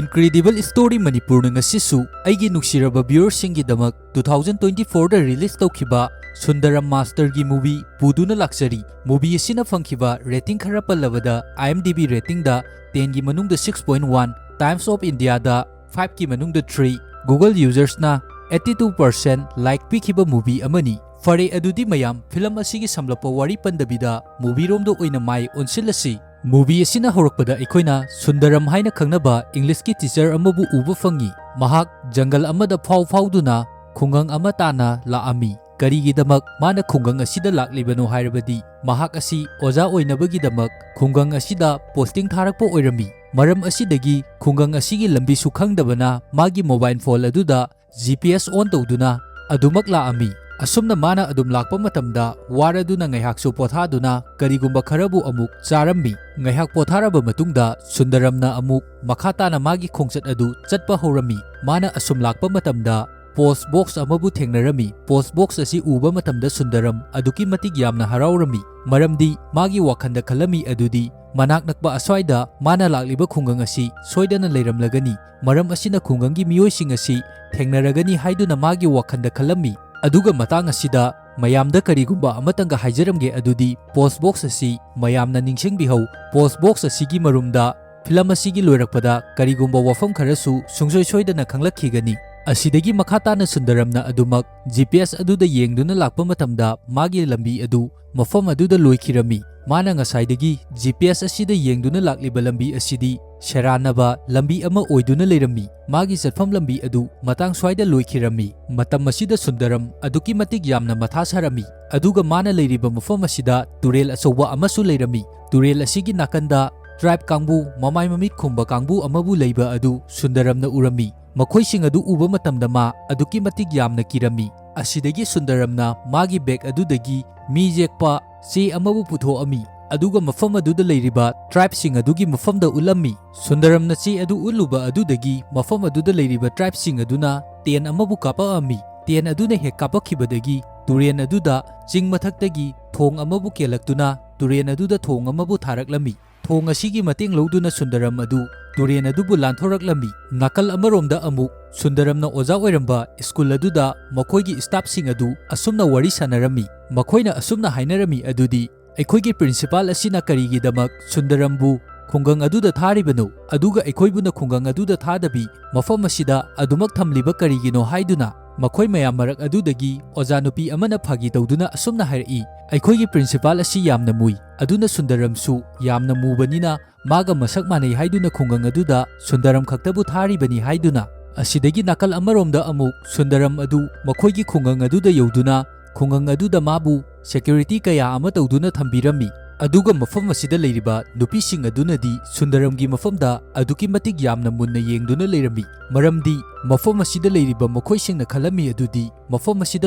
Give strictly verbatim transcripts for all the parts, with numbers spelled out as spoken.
Incredible Story ꯃꯅꯤꯄꯨꯔꯅ ꯉꯁꯤꯁꯨ ꯑꯩꯒꯤ ꯅꯨꯡꯁꯤꯔꯕ viewerꯁꯤꯡꯒꯤꯗꯃꯛ two thousand twenty fourꯗ release ꯇꯧꯈꯤꯕ ꯁꯨꯟꯗꯔꯝ ꯃꯥꯁꯇꯔꯒꯤ movie ꯄꯨꯗꯨꯅ ꯂꯥꯛꯆꯔꯤ꯫ Movie ꯑꯁꯤꯅ ꯐꯪꯈꯤꯕ rating ꯈꯔ ꯄꯜꯂꯕꯗ, IMDb ratingꯗ tenꯒꯤ ꯃꯅꯨꯡꯗ six point one, Times of Indiaꯗ fiveꯀꯤ ꯃꯅꯨꯡꯗ three, Google usersꯅ eighty two percent like ꯄꯤꯈꯤꯕ movie ꯑꯃꯅꯤ꯫ ꯐꯔꯦ, ꯑꯗꯨꯗꯤ ꯃꯌꯥꯝ, film ꯑꯁꯤꯒꯤ ꯁꯝꯂꯞꯄ ꯋꯥꯔꯤ ꯄꯟꯗꯕꯤꯗ movieꯔꯣꯝꯗ ꯑꯣꯏꯅ ꯃꯥꯏ ꯑꯣꯟꯁꯤꯜꯂꯁꯤ꯫ Movie ꯑꯁꯤꯅ ꯍꯧꯔꯛꯄꯗ ꯑꯩꯈꯣꯏꯅ ꯁꯨꯟꯗꯔꯝ ꯍꯥꯏꯅ ꯈꯪꯅꯕ Englishꯀꯤ teacher ꯑꯃꯕꯨ ꯎꯕ ꯐꯪꯉꯤ꯫ ꯃꯍꯥꯛ ꯖꯪꯒꯜ ꯑꯃꯗ ꯐꯥꯎ ꯐꯥꯎꯗꯨꯅ ꯈꯨꯡꯒꯪ ꯑꯃ ꯇꯥꯟꯅ ꯂꯥꯛꯑꯝꯃꯤ꯫ ꯀꯔꯤꯒꯤꯗꯃꯛ ꯃꯥꯅ ꯈꯨꯡꯒꯪ ꯑꯁꯤꯗ ꯂꯥꯛꯂꯤꯕꯅꯣ ꯍꯥꯏꯔꯕꯗꯤ, ꯃꯍꯥꯛ ꯑꯁꯤ ꯑꯣꯖꯥ ꯑꯣꯏꯅꯕꯒꯤꯗꯃꯛ ꯈꯨꯡꯒꯪ ꯑꯁꯤꯗ posting ꯊꯥꯔꯛꯄ ꯑꯣꯏꯔꯝꯃꯤ꯫ ꯃꯔꯝ ꯑꯁꯤꯗꯒꯤ ꯈꯨꯡꯒꯪ ꯑꯁꯤꯒꯤ ꯂꯝꯕꯤꯁꯨ ꯈꯪꯗꯕꯅ ꯃꯥꯒꯤ mobile phone ꯑꯗꯨꯗ GPS on ꯇꯧꯗꯨꯅ ꯑꯗꯨꯃꯛ ꯂꯥꯛꯑꯝꯃꯤ꯫ ꯑꯁꯨꯝꯅ ꯃꯥꯅ ꯑꯗꯨꯝ ꯂꯥꯛꯄ ꯃꯇꯝꯗ ꯋꯥꯔꯗꯨꯅ ꯉꯥꯏꯍꯥꯛꯁꯨ ꯄꯣꯊꯥꯗꯨꯅ ꯀꯔꯤꯒꯨꯝꯕ ꯈꯔꯕꯨ ꯑꯃꯨꯛ ꯆꯥꯔꯝꯃꯤ꯫ ꯉꯥꯏꯍꯥꯛ ꯄꯣꯊꯥꯔꯕ ꯃꯇꯨꯡꯗ ꯁꯨꯟꯗꯔꯝꯅ ꯑꯃꯨꯛ ꯃꯈꯥ ꯇꯥꯅ ꯃꯥꯒꯤ ꯈꯣꯡꯆꯠ ꯑꯗꯨ ꯆꯠꯄ ꯍꯧꯔꯝꯃꯤ꯫ ꯃꯥꯅ ꯑꯁꯨꯝ ꯂꯥꯛꯄ ꯃꯇꯝꯗ post box ꯑꯃꯕꯨ ꯊꯦꯡꯅꯔꯝꯃꯤ꯫ Post box ꯑꯁꯤ ꯎꯕ ꯃꯇꯝꯗ ꯁꯨꯟꯗꯔꯝ ꯑꯗꯨꯛꯀꯤ ꯃꯇꯤꯛ ꯌꯥꯝꯅ ꯍꯔꯥꯎꯔꯝꯃꯤ, ꯃꯔꯝꯗꯤ ꯃꯥꯒꯤ ꯋꯥꯈꯜꯗ ꯈꯜꯂꯝꯃꯤ ꯑꯗꯨꯗꯤ ꯃꯅꯥꯛ ꯅꯛꯄ ꯑꯁ꯭ꯋꯥꯏꯗ ꯃꯥꯅ ꯂꯥꯛꯂꯤꯕ ꯈꯨꯡꯒꯪ ꯑꯁꯤ ꯁꯣꯏꯗꯅ ꯂꯩꯔꯝꯂꯒꯅꯤ꯫ ꯃꯔꯝ ꯑꯁꯤꯅ ꯈꯨꯡꯒꯪꯒꯤ ꯃꯤꯑꯣꯏꯁꯤꯡ ꯑꯁꯤ ꯊꯦꯡꯅꯔꯒꯅꯤ ꯍꯥꯏꯗꯨꯅ ꯃꯥꯒꯤ ꯋꯥꯈꯜꯗ ꯈꯜꯂꯝꯃꯤ꯫ ꯑꯗꯨꯒ ꯃꯇꯥꯡ ꯑꯁꯤꯗ ꯃꯌꯥꯝꯗ ꯀꯔꯤꯒꯨꯝꯕ ꯑꯃꯇꯪꯒ ꯍꯥꯏꯖꯔꯝꯒꯦ, ꯑꯗꯨꯗꯤ post box ꯑꯁꯤ ꯃꯌꯥꯝꯅ ꯅꯤꯡꯁꯤꯡꯕꯤꯍꯧ꯫ Post box ꯑꯁꯤꯒꯤ ꯃꯔꯨꯝꯗ film ꯑꯁꯤꯒꯤ ꯂꯣꯏꯔꯛꯄꯗ ꯀꯔꯤꯒꯨꯝꯕ ꯋꯥꯐꯝ ꯈꯔꯁꯨ ꯁꯨꯡꯁꯣꯏ ꯁꯣꯏꯗꯅ ꯈꯪꯂꯛꯈꯤꯒꯅꯤ꯫ ꯑꯁꯤꯗꯒꯤ ꯃꯈꯥ ꯇꯥꯅ ꯁꯨꯟꯗꯔꯝꯅ ꯑꯗꯨꯃꯛ GPS ꯑꯗꯨꯗ ꯌꯦꯡꯗꯨꯅ ꯂꯥꯛꯄ ꯃꯇꯝꯗ ꯃꯥꯒꯤ ꯂꯝꯕꯤ ꯑꯗꯨ ꯃꯐꯝ ꯑꯗꯨꯗ ꯂꯣꯏꯈꯤꯔꯝꯃꯤ꯫ ꯃꯥꯅ ꯉꯁꯥꯏꯗꯒꯤ GPS ꯑꯁꯤꯗ ꯌꯦꯡꯗꯨꯅ ꯂꯥꯛꯂꯤꯕ ꯂꯝꯕꯤ ꯑꯁꯤꯗꯤ ꯁꯦꯔꯥꯟꯅꯕ ꯂꯝꯕꯤ ꯑꯃ ꯑꯣꯏꯗꯨꯅ ꯂꯩꯔꯝꯃꯤ꯫ ꯃꯥꯒꯤ ꯆꯠꯐꯝ ꯂꯝꯕꯤ ꯑꯗꯨ ꯃꯇꯥꯡ ꯁ꯭ꯋꯥꯏꯗ ꯂꯣꯏꯈꯤꯔꯝꯃꯤ꯫ ꯃꯇꯝ ꯑꯁꯤꯗ ꯁꯨꯟꯗꯔꯝ ꯑꯗꯨꯛꯀꯤ ꯃꯇꯤꯛ ꯌꯥꯝꯅ ꯃꯊꯥ ꯁꯥꯔꯝꯃꯤ꯫ ꯑꯗꯨꯒ ꯃꯥꯅ ꯂꯩꯔꯤꯕ ꯃꯐꯝ ꯑꯁꯤꯗ ꯇꯨꯔꯦꯜ ꯑꯆꯧꯕ ꯑꯃꯁꯨ ꯂꯩꯔꯝꯃꯤ꯫ ꯇꯨꯔꯦꯜ ꯑꯁꯤꯒꯤ ꯅꯥꯀꯟꯗ tribe ꯀꯥꯡꯕꯨ, ꯃꯃꯥꯏ ꯃꯃꯤꯠ ꯈꯨꯝꯕ ꯀꯥꯡꯕꯨ ꯑꯃꯕꯨ ꯂꯩꯕ ꯑꯗꯨ ꯁꯨꯟꯗꯔꯝꯅ ꯎꯔꯝꯃꯤ꯫ ꯃꯈꯣꯏꯁꯤꯡ ꯑꯗꯨ ꯎꯕ ꯃꯇꯝꯗ ꯃꯥ ꯑꯗꯨꯛꯀꯤ ꯃꯇꯤꯛ ꯌꯥꯝꯅ ꯀꯤꯔꯝꯃꯤ꯫ ꯑꯁꯤꯗꯒꯤ ꯁꯨꯟꯗꯔꯝꯅ ꯃꯥꯒꯤ bag ꯑꯗꯨꯗꯒꯤ ꯃꯤ ꯌꯦꯛꯄ ꯆꯦ ꯑꯃꯕꯨ ꯄꯨꯊꯣꯛꯑꯝꯃꯤ, ꯑꯗꯨꯒ ꯃꯐꯝ ꯑꯗꯨꯗ ꯂꯩꯔꯤꯕ tribeꯁꯤꯡ ꯑꯗꯨꯒꯤ ꯃꯐꯝꯗ ꯎꯠꯂꯝꯃꯤ꯫ ꯁꯨꯟꯗꯔꯝꯅ ꯆꯦ ꯑꯗꯨ ꯎꯠꯂꯨꯕ ꯑꯗꯨꯗꯒꯤ ꯃꯐꯝ ꯑꯗꯨꯗ ꯂꯩꯔꯤꯕ tribeꯁꯤꯡ ꯑꯗꯨꯅ tent ꯑꯃꯕꯨ ꯀꯥꯞꯄꯛꯑꯝꯃꯤ꯫ Tent ꯑꯗꯨꯅ ꯍꯦꯛ ꯀꯥꯞꯄꯛꯈꯤꯕꯗꯒꯤ ꯇꯨꯔꯦꯜ ꯑꯗꯨꯗ ꯆꯤꯡ ꯃꯊꯛꯇꯒꯤ ꯊꯣꯡ ꯑꯃꯕꯨ ꯀꯦꯜꯂꯛꯇꯨꯅ ꯇꯨꯔꯦꯜ ꯑꯗꯨꯗ ꯊꯣꯡ ꯑꯃꯕꯨ ꯊꯥꯔꯛꯂꯝꯃꯤ꯫ ꯊꯣꯡ ꯑꯁꯤꯒꯤ ꯃꯇꯦꯡ ꯂꯧꯗꯨꯅ ꯁꯨꯟꯗꯔꯝ ꯑꯗꯨ ꯇꯨꯔꯦꯟ ꯑꯗꯨꯕꯨ ꯂꯥꯟꯊꯣꯔꯛꯂꯝꯃꯤ꯫ ꯅꯥꯀꯜ ꯑꯃꯔꯣꯝꯗ ꯑꯃꯨꯛ ꯁꯨꯟꯗꯔꯝꯅ ꯑꯣꯖꯥ ꯑꯣꯏꯔꯝꯕ ꯁ꯭ꯀꯨꯜ ꯑꯗꯨꯗ ꯃꯈꯣꯏꯒꯤ ꯁ꯭ꯇꯥꯐꯁꯤꯡ ꯑꯗꯨ ꯑꯁꯨꯝꯅ ꯋꯥꯔꯤ ꯁꯥꯟꯅꯔꯝꯃꯤ꯫ ꯃꯈꯣꯏꯅ ꯑꯁꯨꯝꯅ ꯍꯥꯏꯅꯔꯝꯃꯤ ꯑꯗꯨꯗꯤ, "ꯑꯩꯈꯣꯏꯒꯤ ꯄ꯭ꯔꯤꯟꯁꯤꯄꯥꯜ ꯑꯁꯤꯅ ꯀꯔꯤꯒꯤꯗꯃꯛ ꯁꯨꯟꯗꯔꯝꯕꯨ ꯈꯨꯡꯒꯪ ꯑꯗꯨꯗ ꯊꯥꯔꯤꯕꯅꯣ? ꯑꯗꯨꯒ ꯑꯩꯈꯣꯏꯕꯨꯅ ꯈꯨꯡꯒꯪ ꯑꯗꯨꯗ ꯊꯥꯗꯕꯤ ꯃꯐꯝ ꯑꯁꯤꯗ ꯑꯗꯨꯃꯛ ꯊꯝꯂꯤꯕ ꯀꯔꯤꯒꯤꯅꯣ?" ꯍꯥꯏꯗꯨꯅ ꯃꯈꯣꯏ ꯃꯌꯥꯝ ꯃꯔꯛ ꯑꯗꯨꯗꯒꯤ ꯑꯣꯖꯥ ꯅꯨꯄꯤ ꯑꯃꯅ ꯐꯥꯒꯤ ꯇꯧꯗꯨꯅ ꯑꯁꯨꯝꯅ ꯍꯥꯏꯔꯛꯏ, "ꯑꯩꯈꯣꯏꯒꯤ ꯄ꯭ꯔꯤꯟꯁꯤꯄꯥꯜ ꯑꯁꯤ ꯌꯥꯝꯅ ꯃꯨꯏ, ꯑꯗꯨꯅ ꯁꯨꯟꯗꯔꯝꯁꯨ ꯌꯥꯝꯅ ꯃꯨꯕꯅꯤꯅ ꯃꯥꯒ ꯃꯁꯛ ꯃꯥꯟꯅꯩ ꯍꯥꯏꯗꯨꯅ ꯈꯨꯡꯒꯪ ꯑꯗꯨꯗ ꯁꯨꯟꯗꯔꯝ ꯈꯛꯇꯕꯨ ꯊꯥꯔꯤꯕꯅꯤ" ꯍꯥꯏꯗꯨꯅ꯫ ꯑꯁꯤꯗꯒꯤ ꯅꯥꯀꯜ ꯑꯃꯔꯣꯝꯗ ꯑꯃꯨꯛ ꯁꯨꯟꯗꯔꯝ ꯑꯗꯨ ꯃꯈꯣꯏꯒꯤ ꯈꯨꯡꯒꯪ ꯑꯗꯨꯗ ꯌꯧꯗꯨꯅ ꯈꯨꯡꯒꯪ ꯑꯗꯨꯗ ꯃꯥꯕꯨ ꯁꯦꯀ꯭ꯌꯨꯔꯤꯇꯤ ꯀꯌꯥ ꯑꯃ ꯇꯧꯗꯨꯅ ꯊꯝꯕꯤꯔꯝꯃꯤ꯫ ꯑꯗꯨꯒ ꯃꯐꯝ ꯑꯁꯤꯗ ꯂꯩꯔꯤꯕ ꯅꯨꯄꯤꯁꯤꯡ ꯑꯗꯨꯅꯗꯤ ꯁꯨꯟꯗꯔꯝꯒꯤ ꯃꯐꯝꯗ ꯑꯗꯨꯛꯀꯤ ꯃꯇꯤꯛ ꯌꯥꯝꯅ ꯃꯨꯟꯅ ꯌꯦꯡꯗꯨꯅ ꯂꯩꯔꯝꯃꯤ꯫ ꯃꯔꯝꯗꯤ ꯃꯐꯝ ꯑꯁꯤꯗ ꯂꯩꯔꯤꯕ ꯃꯈꯣꯏꯁꯤꯡꯅ ꯈꯜꯂꯝꯃꯤ ꯑꯗꯨꯗꯤ ꯃꯐꯝ ꯑꯁꯤꯗ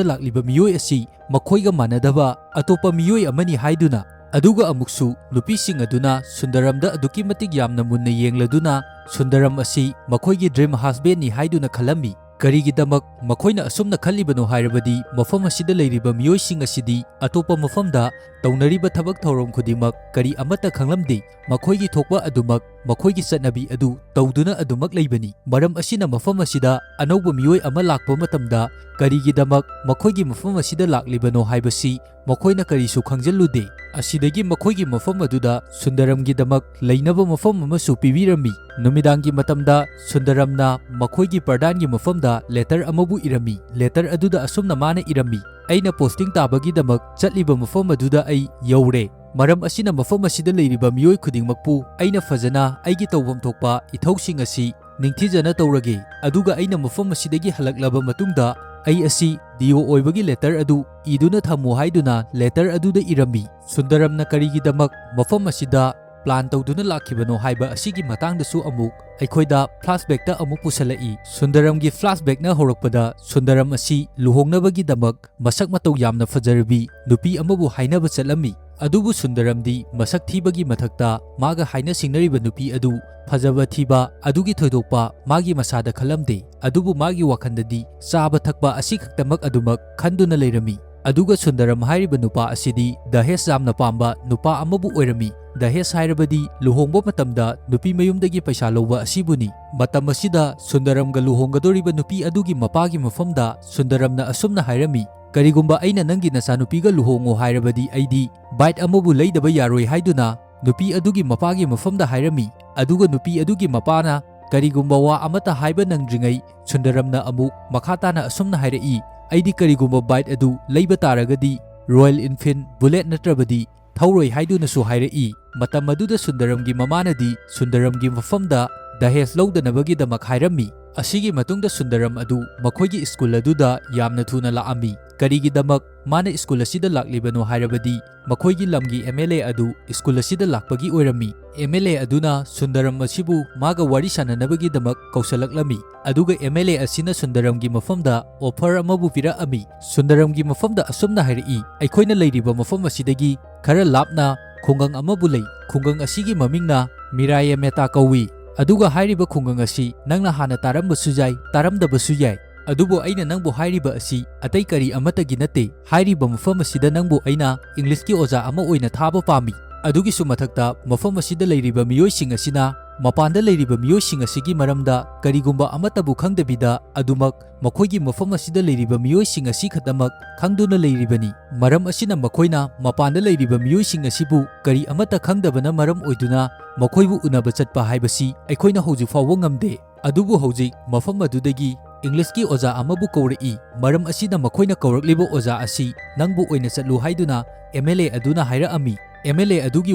ꯂꯥꯛꯂꯤꯕ ꯃꯤꯑꯣꯏ ꯑꯁꯤ ꯃꯈꯣꯏꯒ ꯃꯥꯟꯅꯗꯕ ꯑꯇꯣꯞꯄ ꯃꯤꯑꯣꯏ ꯑꯃꯅꯤ ꯍꯥꯏꯗꯨꯅ꯫ ꯑꯗꯨꯒ ꯑꯃꯨꯛꯁꯨ ꯅꯨꯄꯤꯁꯤꯡ ꯑꯗꯨꯅ ꯁꯨꯟꯗꯔꯝꯗ ꯑꯗꯨꯛꯀꯤ ꯃꯇꯤꯛ ꯌꯥꯝꯅ ꯃꯨꯟꯅ ꯌꯦꯡꯂꯗꯨꯅ ꯁꯨꯟꯗꯔꯝ ꯑꯁꯤ ꯃꯈꯣꯏꯒꯤ ꯗ꯭ꯔꯤꯝ ꯍꯁꯕꯦꯟꯅꯤ ꯍꯥꯏꯗꯨꯅ ꯈꯜꯂꯝꯃꯤ꯫ ꯀꯔꯤꯒꯤꯗꯃꯛ ꯃꯈꯣꯏꯅ ꯑꯁꯨꯝꯅ ꯈꯜꯂꯤꯕꯅꯣ ꯍꯥꯏꯔꯕꯗꯤ ꯃꯐꯝ ꯑꯁꯤꯗ ꯂꯩꯔꯤꯕ ꯃꯤꯑꯣꯏꯁꯤꯡ ꯑꯁꯤꯗꯤ ꯑꯇꯣꯞꯄ ꯃꯐꯝꯗ ꯇꯧꯅꯔꯤꯕ ꯊꯕꯛ ꯊꯧꯔꯝ ꯈꯨꯗꯤꯡꯃꯛ ꯀꯔꯤ ꯑꯃꯠꯇ ꯈꯪꯂꯝꯗꯦ꯫ ꯃꯈꯣꯏꯒꯤ ꯊꯣꯛꯄ ꯑꯗꯨꯃꯛ ꯃꯈꯣꯏꯒꯤ ꯆꯠꯅꯕꯤ ꯑꯗꯨ ꯇꯧꯗꯨꯅ ꯑꯗꯨꯃꯛ ꯂꯩꯕꯅꯤ꯫ ꯃꯔꯝ ꯑꯁꯤꯅ ꯃꯐꯝ ꯑꯁꯤꯗ ꯑꯅꯧꯕ ꯃꯤꯑꯣꯏ ꯑꯃ ꯂꯥꯛꯄ ꯃꯇꯝꯗ ꯀꯔꯤꯒꯤꯗꯃꯛ ꯃꯈꯣꯏꯒꯤ ꯃꯐꯝ ꯑꯁꯤꯗ ꯂꯥꯛꯂꯤꯕꯅꯣ ꯍꯥꯏꯕꯁꯤ ꯃꯈꯣꯏꯅ ꯀꯔꯤꯁꯨ ꯈꯪꯖꯤꯜꯂꯨꯗꯦ꯫ ꯑꯁꯤꯗꯒꯤ ꯃꯈꯣꯏꯒꯤ ꯃꯐꯝ ꯑꯗꯨꯗ ꯁꯨꯟꯗꯔꯝꯒꯤꯗꯃꯛ ꯂꯩꯅꯕ ꯃꯐꯝ ꯑꯃꯁꯨ ꯄꯤꯕꯤꯔꯝꯃꯤ꯫ ꯅꯨꯃꯤꯗꯥꯡꯒꯤ ꯃꯇꯝꯗ ꯁꯨꯟꯗꯔꯝꯅ ꯃꯈꯣꯏꯒꯤ ꯄ꯭ꯔꯙꯥꯟꯒꯤ ꯃꯐꯝꯗ ꯂꯦꯇꯔ ꯑꯃꯕꯨ ꯏꯔꯝꯃꯤ꯫ ꯂꯦꯇꯔ ꯑꯗꯨꯗ ꯑꯁꯨꯝꯅ ꯃꯥꯅ ꯏꯔꯝꯃꯤ, "ꯑꯩꯅ ꯄꯣꯁꯇꯤꯡ ꯇꯥꯕꯒꯤꯗꯃꯛ ꯆꯠꯂꯤꯕ ꯃꯐꯝ ꯑꯗꯨꯗ ꯑꯩ ꯌꯧꯔꯦ꯫ ꯃꯔꯝ ꯑꯁꯤꯅ ꯃꯐꯝ ꯑꯁꯤꯗ ꯂꯩꯔꯤꯕ ꯃꯤꯑꯣꯏ ꯈꯨꯗꯤꯡꯃꯛꯄꯨ ꯑꯩꯅ ꯐꯖꯅ ꯑꯩꯒꯤ ꯇꯧꯐꯝ ꯊꯣꯛꯄ ꯏꯊꯧꯁꯤꯡ ꯑꯁꯤ ꯅꯤꯡꯊꯤꯖꯅ ꯇꯧꯔꯒꯦ꯫ ꯑꯗꯨꯒ ꯑꯩꯅ ꯃꯐꯝ ꯑꯁꯤꯗꯒꯤ ꯍꯜꯂꯛꯂꯕ ꯃꯇꯨꯡꯗ ꯑꯩ ꯑꯁꯤ ꯗꯤ ꯑꯣ ꯑꯣꯏꯕꯒꯤ ꯂꯦꯇꯔ ꯑꯗꯨ ꯏꯗꯨꯅ ꯊꯝꯃꯨ" ꯍꯥꯏꯗꯨꯅ ꯂꯦꯇꯔ ꯑꯗꯨꯗ ꯏꯔꯝꯃꯤ꯫ ꯁꯨꯟꯗꯔꯝꯅ ꯀꯔꯤꯒꯤꯗꯃꯛ ꯃꯐꯝ ꯑꯁꯤꯗ ꯄ꯭ꯂꯥꯟ ꯇꯧꯗꯨꯅ ꯂꯥꯛꯈꯤꯕꯅꯣ ꯍꯥꯏꯕ ꯑꯁꯤꯒꯤ ꯃꯇꯥꯡꯗꯁꯨ ꯑꯃꯨꯛ ꯑꯩꯈꯣꯏꯗ ꯐ꯭ꯂꯥꯁꯕꯦꯛꯇ ꯑꯃꯨꯛ ꯄꯨꯁꯜꯂꯛꯏ꯫ ꯁꯨꯟꯗꯔꯝꯒꯤ ꯐ꯭ꯂꯥꯁꯕꯦꯛꯅ ꯍꯧꯔꯛꯄꯗ ꯁꯨꯟꯗꯔꯝ ꯑꯁꯤ ꯂꯨꯍꯣꯡꯅꯕꯒꯤꯗꯃꯛ ꯃꯁꯛ ꯃꯇꯧ ꯌꯥꯝꯅ ꯐꯖꯔꯕꯤ ꯅꯨꯄꯤ ꯑꯃꯕꯨ ꯍꯥꯏꯅꯕ ꯆꯠꯂꯝꯃꯤ꯫ ꯑꯗꯨꯕꯨ ꯁꯨꯟꯗꯔꯝꯗꯤ ꯃꯁꯛ ꯊꯤꯕꯒꯤ ꯃꯊꯛꯇ ꯃꯥꯒ ꯍꯥꯏꯅ ꯁꯤꯡꯅꯔꯤꯕ ꯅꯨꯄꯤ ꯑꯗꯨ ꯐꯖꯕ ꯊꯤꯕ ꯑꯗꯨꯒꯤ ꯊꯣꯏꯗꯣꯛꯄ ꯃꯥꯒꯤ ꯃꯁꯥꯗ ꯈꯜꯂꯝꯗꯦ꯫ ꯑꯗꯨꯕꯨ ꯃꯥꯒꯤ ꯋꯥꯈꯜꯗꯗꯤ ꯆꯥꯕ ꯊꯛꯄ ꯑꯁꯤ ꯈꯛꯇꯃꯛ ꯑꯗꯨꯃꯛ ꯈꯟꯗꯨꯅ ꯂꯩꯔꯝꯃꯤ꯫ ꯑꯗꯨꯒ ꯁꯨꯟꯗꯔꯝ ꯍꯥꯏꯔꯤꯕ ꯅꯨꯄꯥ ꯑꯁꯤꯗꯤ ꯗꯍꯦꯖ ꯌꯥꯝꯅ ꯄꯥꯝꯕ ꯅꯨꯄꯥ ꯑꯃꯕꯨ ꯑꯣꯏꯔꯝꯃꯤ꯫ ꯗꯍꯦꯖ ꯍꯥꯏꯔꯕꯗꯤ ꯂꯨꯍꯣꯡꯕ ꯃꯇꯝꯗ ꯅꯨꯄꯤ ꯃꯌꯨꯝꯗꯒꯤ ꯄꯩꯁꯥ ꯂꯧꯕ ꯑꯁꯤꯕꯨꯅꯤ꯫ ꯃꯇꯝ ꯑꯁꯤꯗ ꯁꯨꯟꯗꯔꯝꯒ ꯂꯨꯍꯣꯡꯒꯗꯧꯔꯤꯕ ꯅꯨꯄꯤ ꯑꯗꯨꯒꯤ ꯃꯄꯥꯒꯤ ꯃꯐꯝꯗ ꯁꯨꯟꯗꯔꯝꯅ ꯑꯁꯨꯝꯅ ꯍꯥꯏꯔꯝꯃꯤ, "ꯀꯔꯤꯒꯨꯝꯕ ꯑꯩꯅ ꯅꯪꯒꯤ ꯅꯆꯥꯅꯨꯄꯤꯒ ꯂꯨꯍꯣꯡꯉꯣ ꯍꯥꯏꯔꯕꯗꯤ ꯑꯩꯗꯤ ꯕꯥꯏꯛ ꯑꯃꯕꯨ ꯂꯩꯗꯕ ꯌꯥꯔꯣꯏ" ꯍꯥꯏꯗꯨꯅ ꯅꯨꯄꯤ ꯑꯗꯨꯒꯤ ꯃꯄꯥꯒꯤ ꯃꯐꯝꯗ ꯍꯥꯏꯔꯝꯃꯤ꯫ ꯑꯗꯨꯒ ꯅꯨꯄꯤ ꯑꯗꯨꯒꯤ ꯃꯄꯥꯅ ꯀꯔꯤꯒꯨꯝꯕ ꯋꯥ ꯑꯃꯠꯇ ꯍꯥꯏꯕ ꯅꯪꯗ꯭ꯔꯤꯉꯩ ꯁꯨꯟꯗꯔꯝꯅ ꯑꯃꯨꯛ ꯃꯈꯥ ꯇꯥꯅ ꯑꯁꯨꯝꯅ ꯍꯥꯏꯔꯛꯏ, "ꯑꯩꯗꯤ ꯀꯔꯤꯒꯨꯝꯕ ꯕꯥꯏꯛ ꯑꯗꯨ ꯂꯩꯕ ꯇꯥꯔꯒꯗꯤ ꯔꯣꯌꯦꯜ ꯏꯟꯐꯤꯜꯗ ꯕꯨꯂꯦꯠ ꯅꯠꯇ꯭ꯔꯕꯗꯤ ꯊꯧꯔꯣꯏ" ꯍꯥꯏꯗꯨꯅꯁꯨ ꯍꯥꯏꯔꯛꯏ꯫ ꯃꯇꯝ ꯑꯗꯨꯗ ꯁꯨꯟꯗꯔꯝꯒꯤ ꯃꯃꯥꯅꯗꯤ ꯁꯨꯟꯗꯔꯝꯒꯤ ꯃꯐꯝꯗ ꯗꯍꯦꯖ ꯂꯧꯗꯅꯕꯒꯤꯗꯃꯛ ꯍꯥꯏꯔꯝꯃꯤ꯫ ꯑꯁꯤꯒꯤ ꯃꯇꯨꯡꯗ ꯁꯨꯟꯗꯔꯝ ꯑꯗꯨ ꯃꯈꯣꯏꯒꯤ ꯁ꯭ꯀꯨꯜ ꯑꯗꯨꯗ ꯌꯥꯝꯅ ꯊꯨꯅ ꯂꯥꯛꯑꯝꯃꯤ꯫ ꯀꯔꯤꯒꯤꯗꯃꯛ ꯃꯥꯅ ꯁ꯭ꯀꯨꯜ ꯑꯁꯤꯗ ꯂꯥꯛꯂꯤꯕꯅꯣ ꯍꯥꯏꯔꯕꯗꯤ ꯃꯈꯣꯏꯒꯤ ꯂꯝꯒꯤ ꯑꯦꯝ ꯑꯦꯜ ꯑꯦ ꯑꯗꯨ ꯁ꯭ꯀꯨꯜ ꯑꯁꯤꯗ ꯂꯥꯛꯄꯒꯤ ꯑꯣꯏꯔꯝꯃꯤ꯫ ꯑꯦꯝ ꯑꯦꯜ ꯑꯦ ꯑꯗꯨꯅ ꯁꯨꯟꯗꯔꯝ ꯑꯁꯤꯕꯨ ꯃꯥꯒ ꯋꯥꯔꯤ ꯁꯥꯟꯅꯅꯕꯒꯤꯗꯃꯛ ꯀꯧꯁꯜꯂꯛꯂꯝꯃꯤ꯫ ꯑꯗꯨꯒ ꯑꯦꯝ ꯑꯦꯜ ꯑꯦ ꯑꯁꯤꯅ ꯁꯨꯟꯗꯔꯝꯒꯤ ꯃꯐꯝꯗ ꯑꯣꯐꯔ ꯑꯃꯕꯨ ꯄꯤꯔꯛꯑꯝꯃꯤ꯫ ꯁꯨꯟꯗꯔꯝꯒꯤ ꯃꯐꯝꯗ ꯑꯁꯨꯝꯅ ꯍꯥꯏꯔꯛꯏ, "ꯑꯩꯈꯣꯏꯅ ꯂꯩꯔꯤꯕ ꯃꯐꯝ ꯑꯁꯤꯗꯒꯤ ꯈꯔ ꯂꯥꯞꯅ ꯈꯨꯡꯒꯪ ꯑꯃꯕꯨ ꯂꯩ꯫ ꯈꯨꯡꯒꯪ ꯑꯁꯤꯒꯤ ꯃꯃꯤꯡꯅ ꯃꯤꯔꯥꯌꯦ ꯃꯦꯇꯥ ꯀꯧꯏ꯫ ꯑꯗꯨꯒ ꯍꯥꯏꯔꯤꯕ ꯈꯨꯡꯒꯪ ꯑꯁꯤ ꯅꯪꯅ ꯍꯥꯟꯅ ꯇꯥꯔꯝꯕꯁꯨ ꯌꯥꯏ, ꯇꯥꯔꯝꯗꯕꯁꯨ ꯌꯥꯏ꯫ ꯑꯗꯨꯕꯨ ꯑꯩꯅ ꯅꯪꯕꯨ ꯍꯥꯏꯔꯤꯕ ꯑꯁꯤ ꯑꯇꯩ ꯀꯔꯤ ꯑꯃꯠꯇꯒꯤ ꯅꯠꯇꯦ꯫ ꯍꯥꯏꯔꯤꯕ ꯃꯐꯝ ꯑꯁꯤꯗ ꯅꯪꯕꯨ ꯑꯩꯅ ꯏꯪꯂꯤꯁꯀꯤ ꯑꯣꯖꯥ ꯑꯃ ꯑꯣꯏꯅ ꯊꯥꯕ ꯄꯥꯝꯃꯤ꯫ ꯑꯗꯨꯒꯤꯁꯨ ꯃꯊꯛꯇ ꯃꯐꯝ ꯑꯁꯤꯗ ꯂꯩꯔꯤꯕ ꯃꯤꯑꯣꯏꯁꯤꯡ ꯑꯁꯤꯅ ꯃꯄꯥꯟꯗ ꯂꯩꯔꯤꯕ ꯃꯤꯑꯣꯏꯁꯤꯡ ꯑꯁꯤꯒꯤ ꯃꯔꯝꯗ ꯀꯔꯤꯒꯨꯝꯕ ꯑꯃꯠꯇꯕꯨ ꯈꯪꯗꯕꯤꯗ ꯑꯗꯨꯃꯛ ꯃꯈꯣꯏꯒꯤ ꯃꯐꯝ ꯑꯁꯤꯗ ꯂꯩꯔꯤꯕ ꯃꯤꯑꯣꯏꯁꯤꯡ ꯑꯁꯤ ꯈꯛꯇꯃꯛ ꯈꯪꯗꯨꯅ ꯂꯩꯔꯤꯕꯅꯤ꯫ ꯃꯔꯝ ꯑꯁꯤꯅ ꯃꯈꯣꯏꯅ ꯃꯄꯥꯟꯗ ꯂꯩꯔꯤꯕ ꯃꯤꯑꯣꯏꯁꯤꯡ ꯑꯁꯤꯕꯨ ꯀꯔꯤ ꯑꯃꯠꯇ ꯈꯪꯗꯕꯅ ꯃꯔꯝ ꯑꯣꯏꯗꯨꯅ ꯃꯈꯣꯏꯕꯨ ꯎꯅꯕ ꯆꯠꯄ ꯍꯥꯏꯕꯁꯤ ꯑꯩꯈꯣꯏꯅ ꯍꯧꯖꯤꯛ ꯐꯥꯎꯕ ꯉꯝꯗꯦ꯫ ꯑꯗꯨꯕꯨ ꯍꯧꯖꯤꯛ ꯃꯐꯝ ꯑꯗꯨꯗꯒꯤ ꯏꯪꯂꯤꯁꯀꯤ ꯑꯣꯖꯥ ꯑꯃꯕꯨ ꯀꯧꯔꯛꯏ꯫ ꯃꯔꯝ ꯑꯁꯤꯅ ꯃꯈꯣꯏꯅ ꯀꯧꯔꯛꯂꯤꯕ ꯑꯣꯖꯥ ꯑꯁꯤ ꯅꯪꯕꯨ ꯑꯣꯏꯅ ꯆꯠꯂꯨ" ꯍꯥꯏꯗꯨꯅ ꯑꯦꯝ ꯑꯦꯜ ꯑꯦ ꯑꯗꯨꯅ ꯍꯥꯏꯔꯛꯑꯝꯃꯤ꯫ ꯑꯦꯝ ꯑꯦꯜ ꯑꯦ ꯑꯗꯨꯒꯤ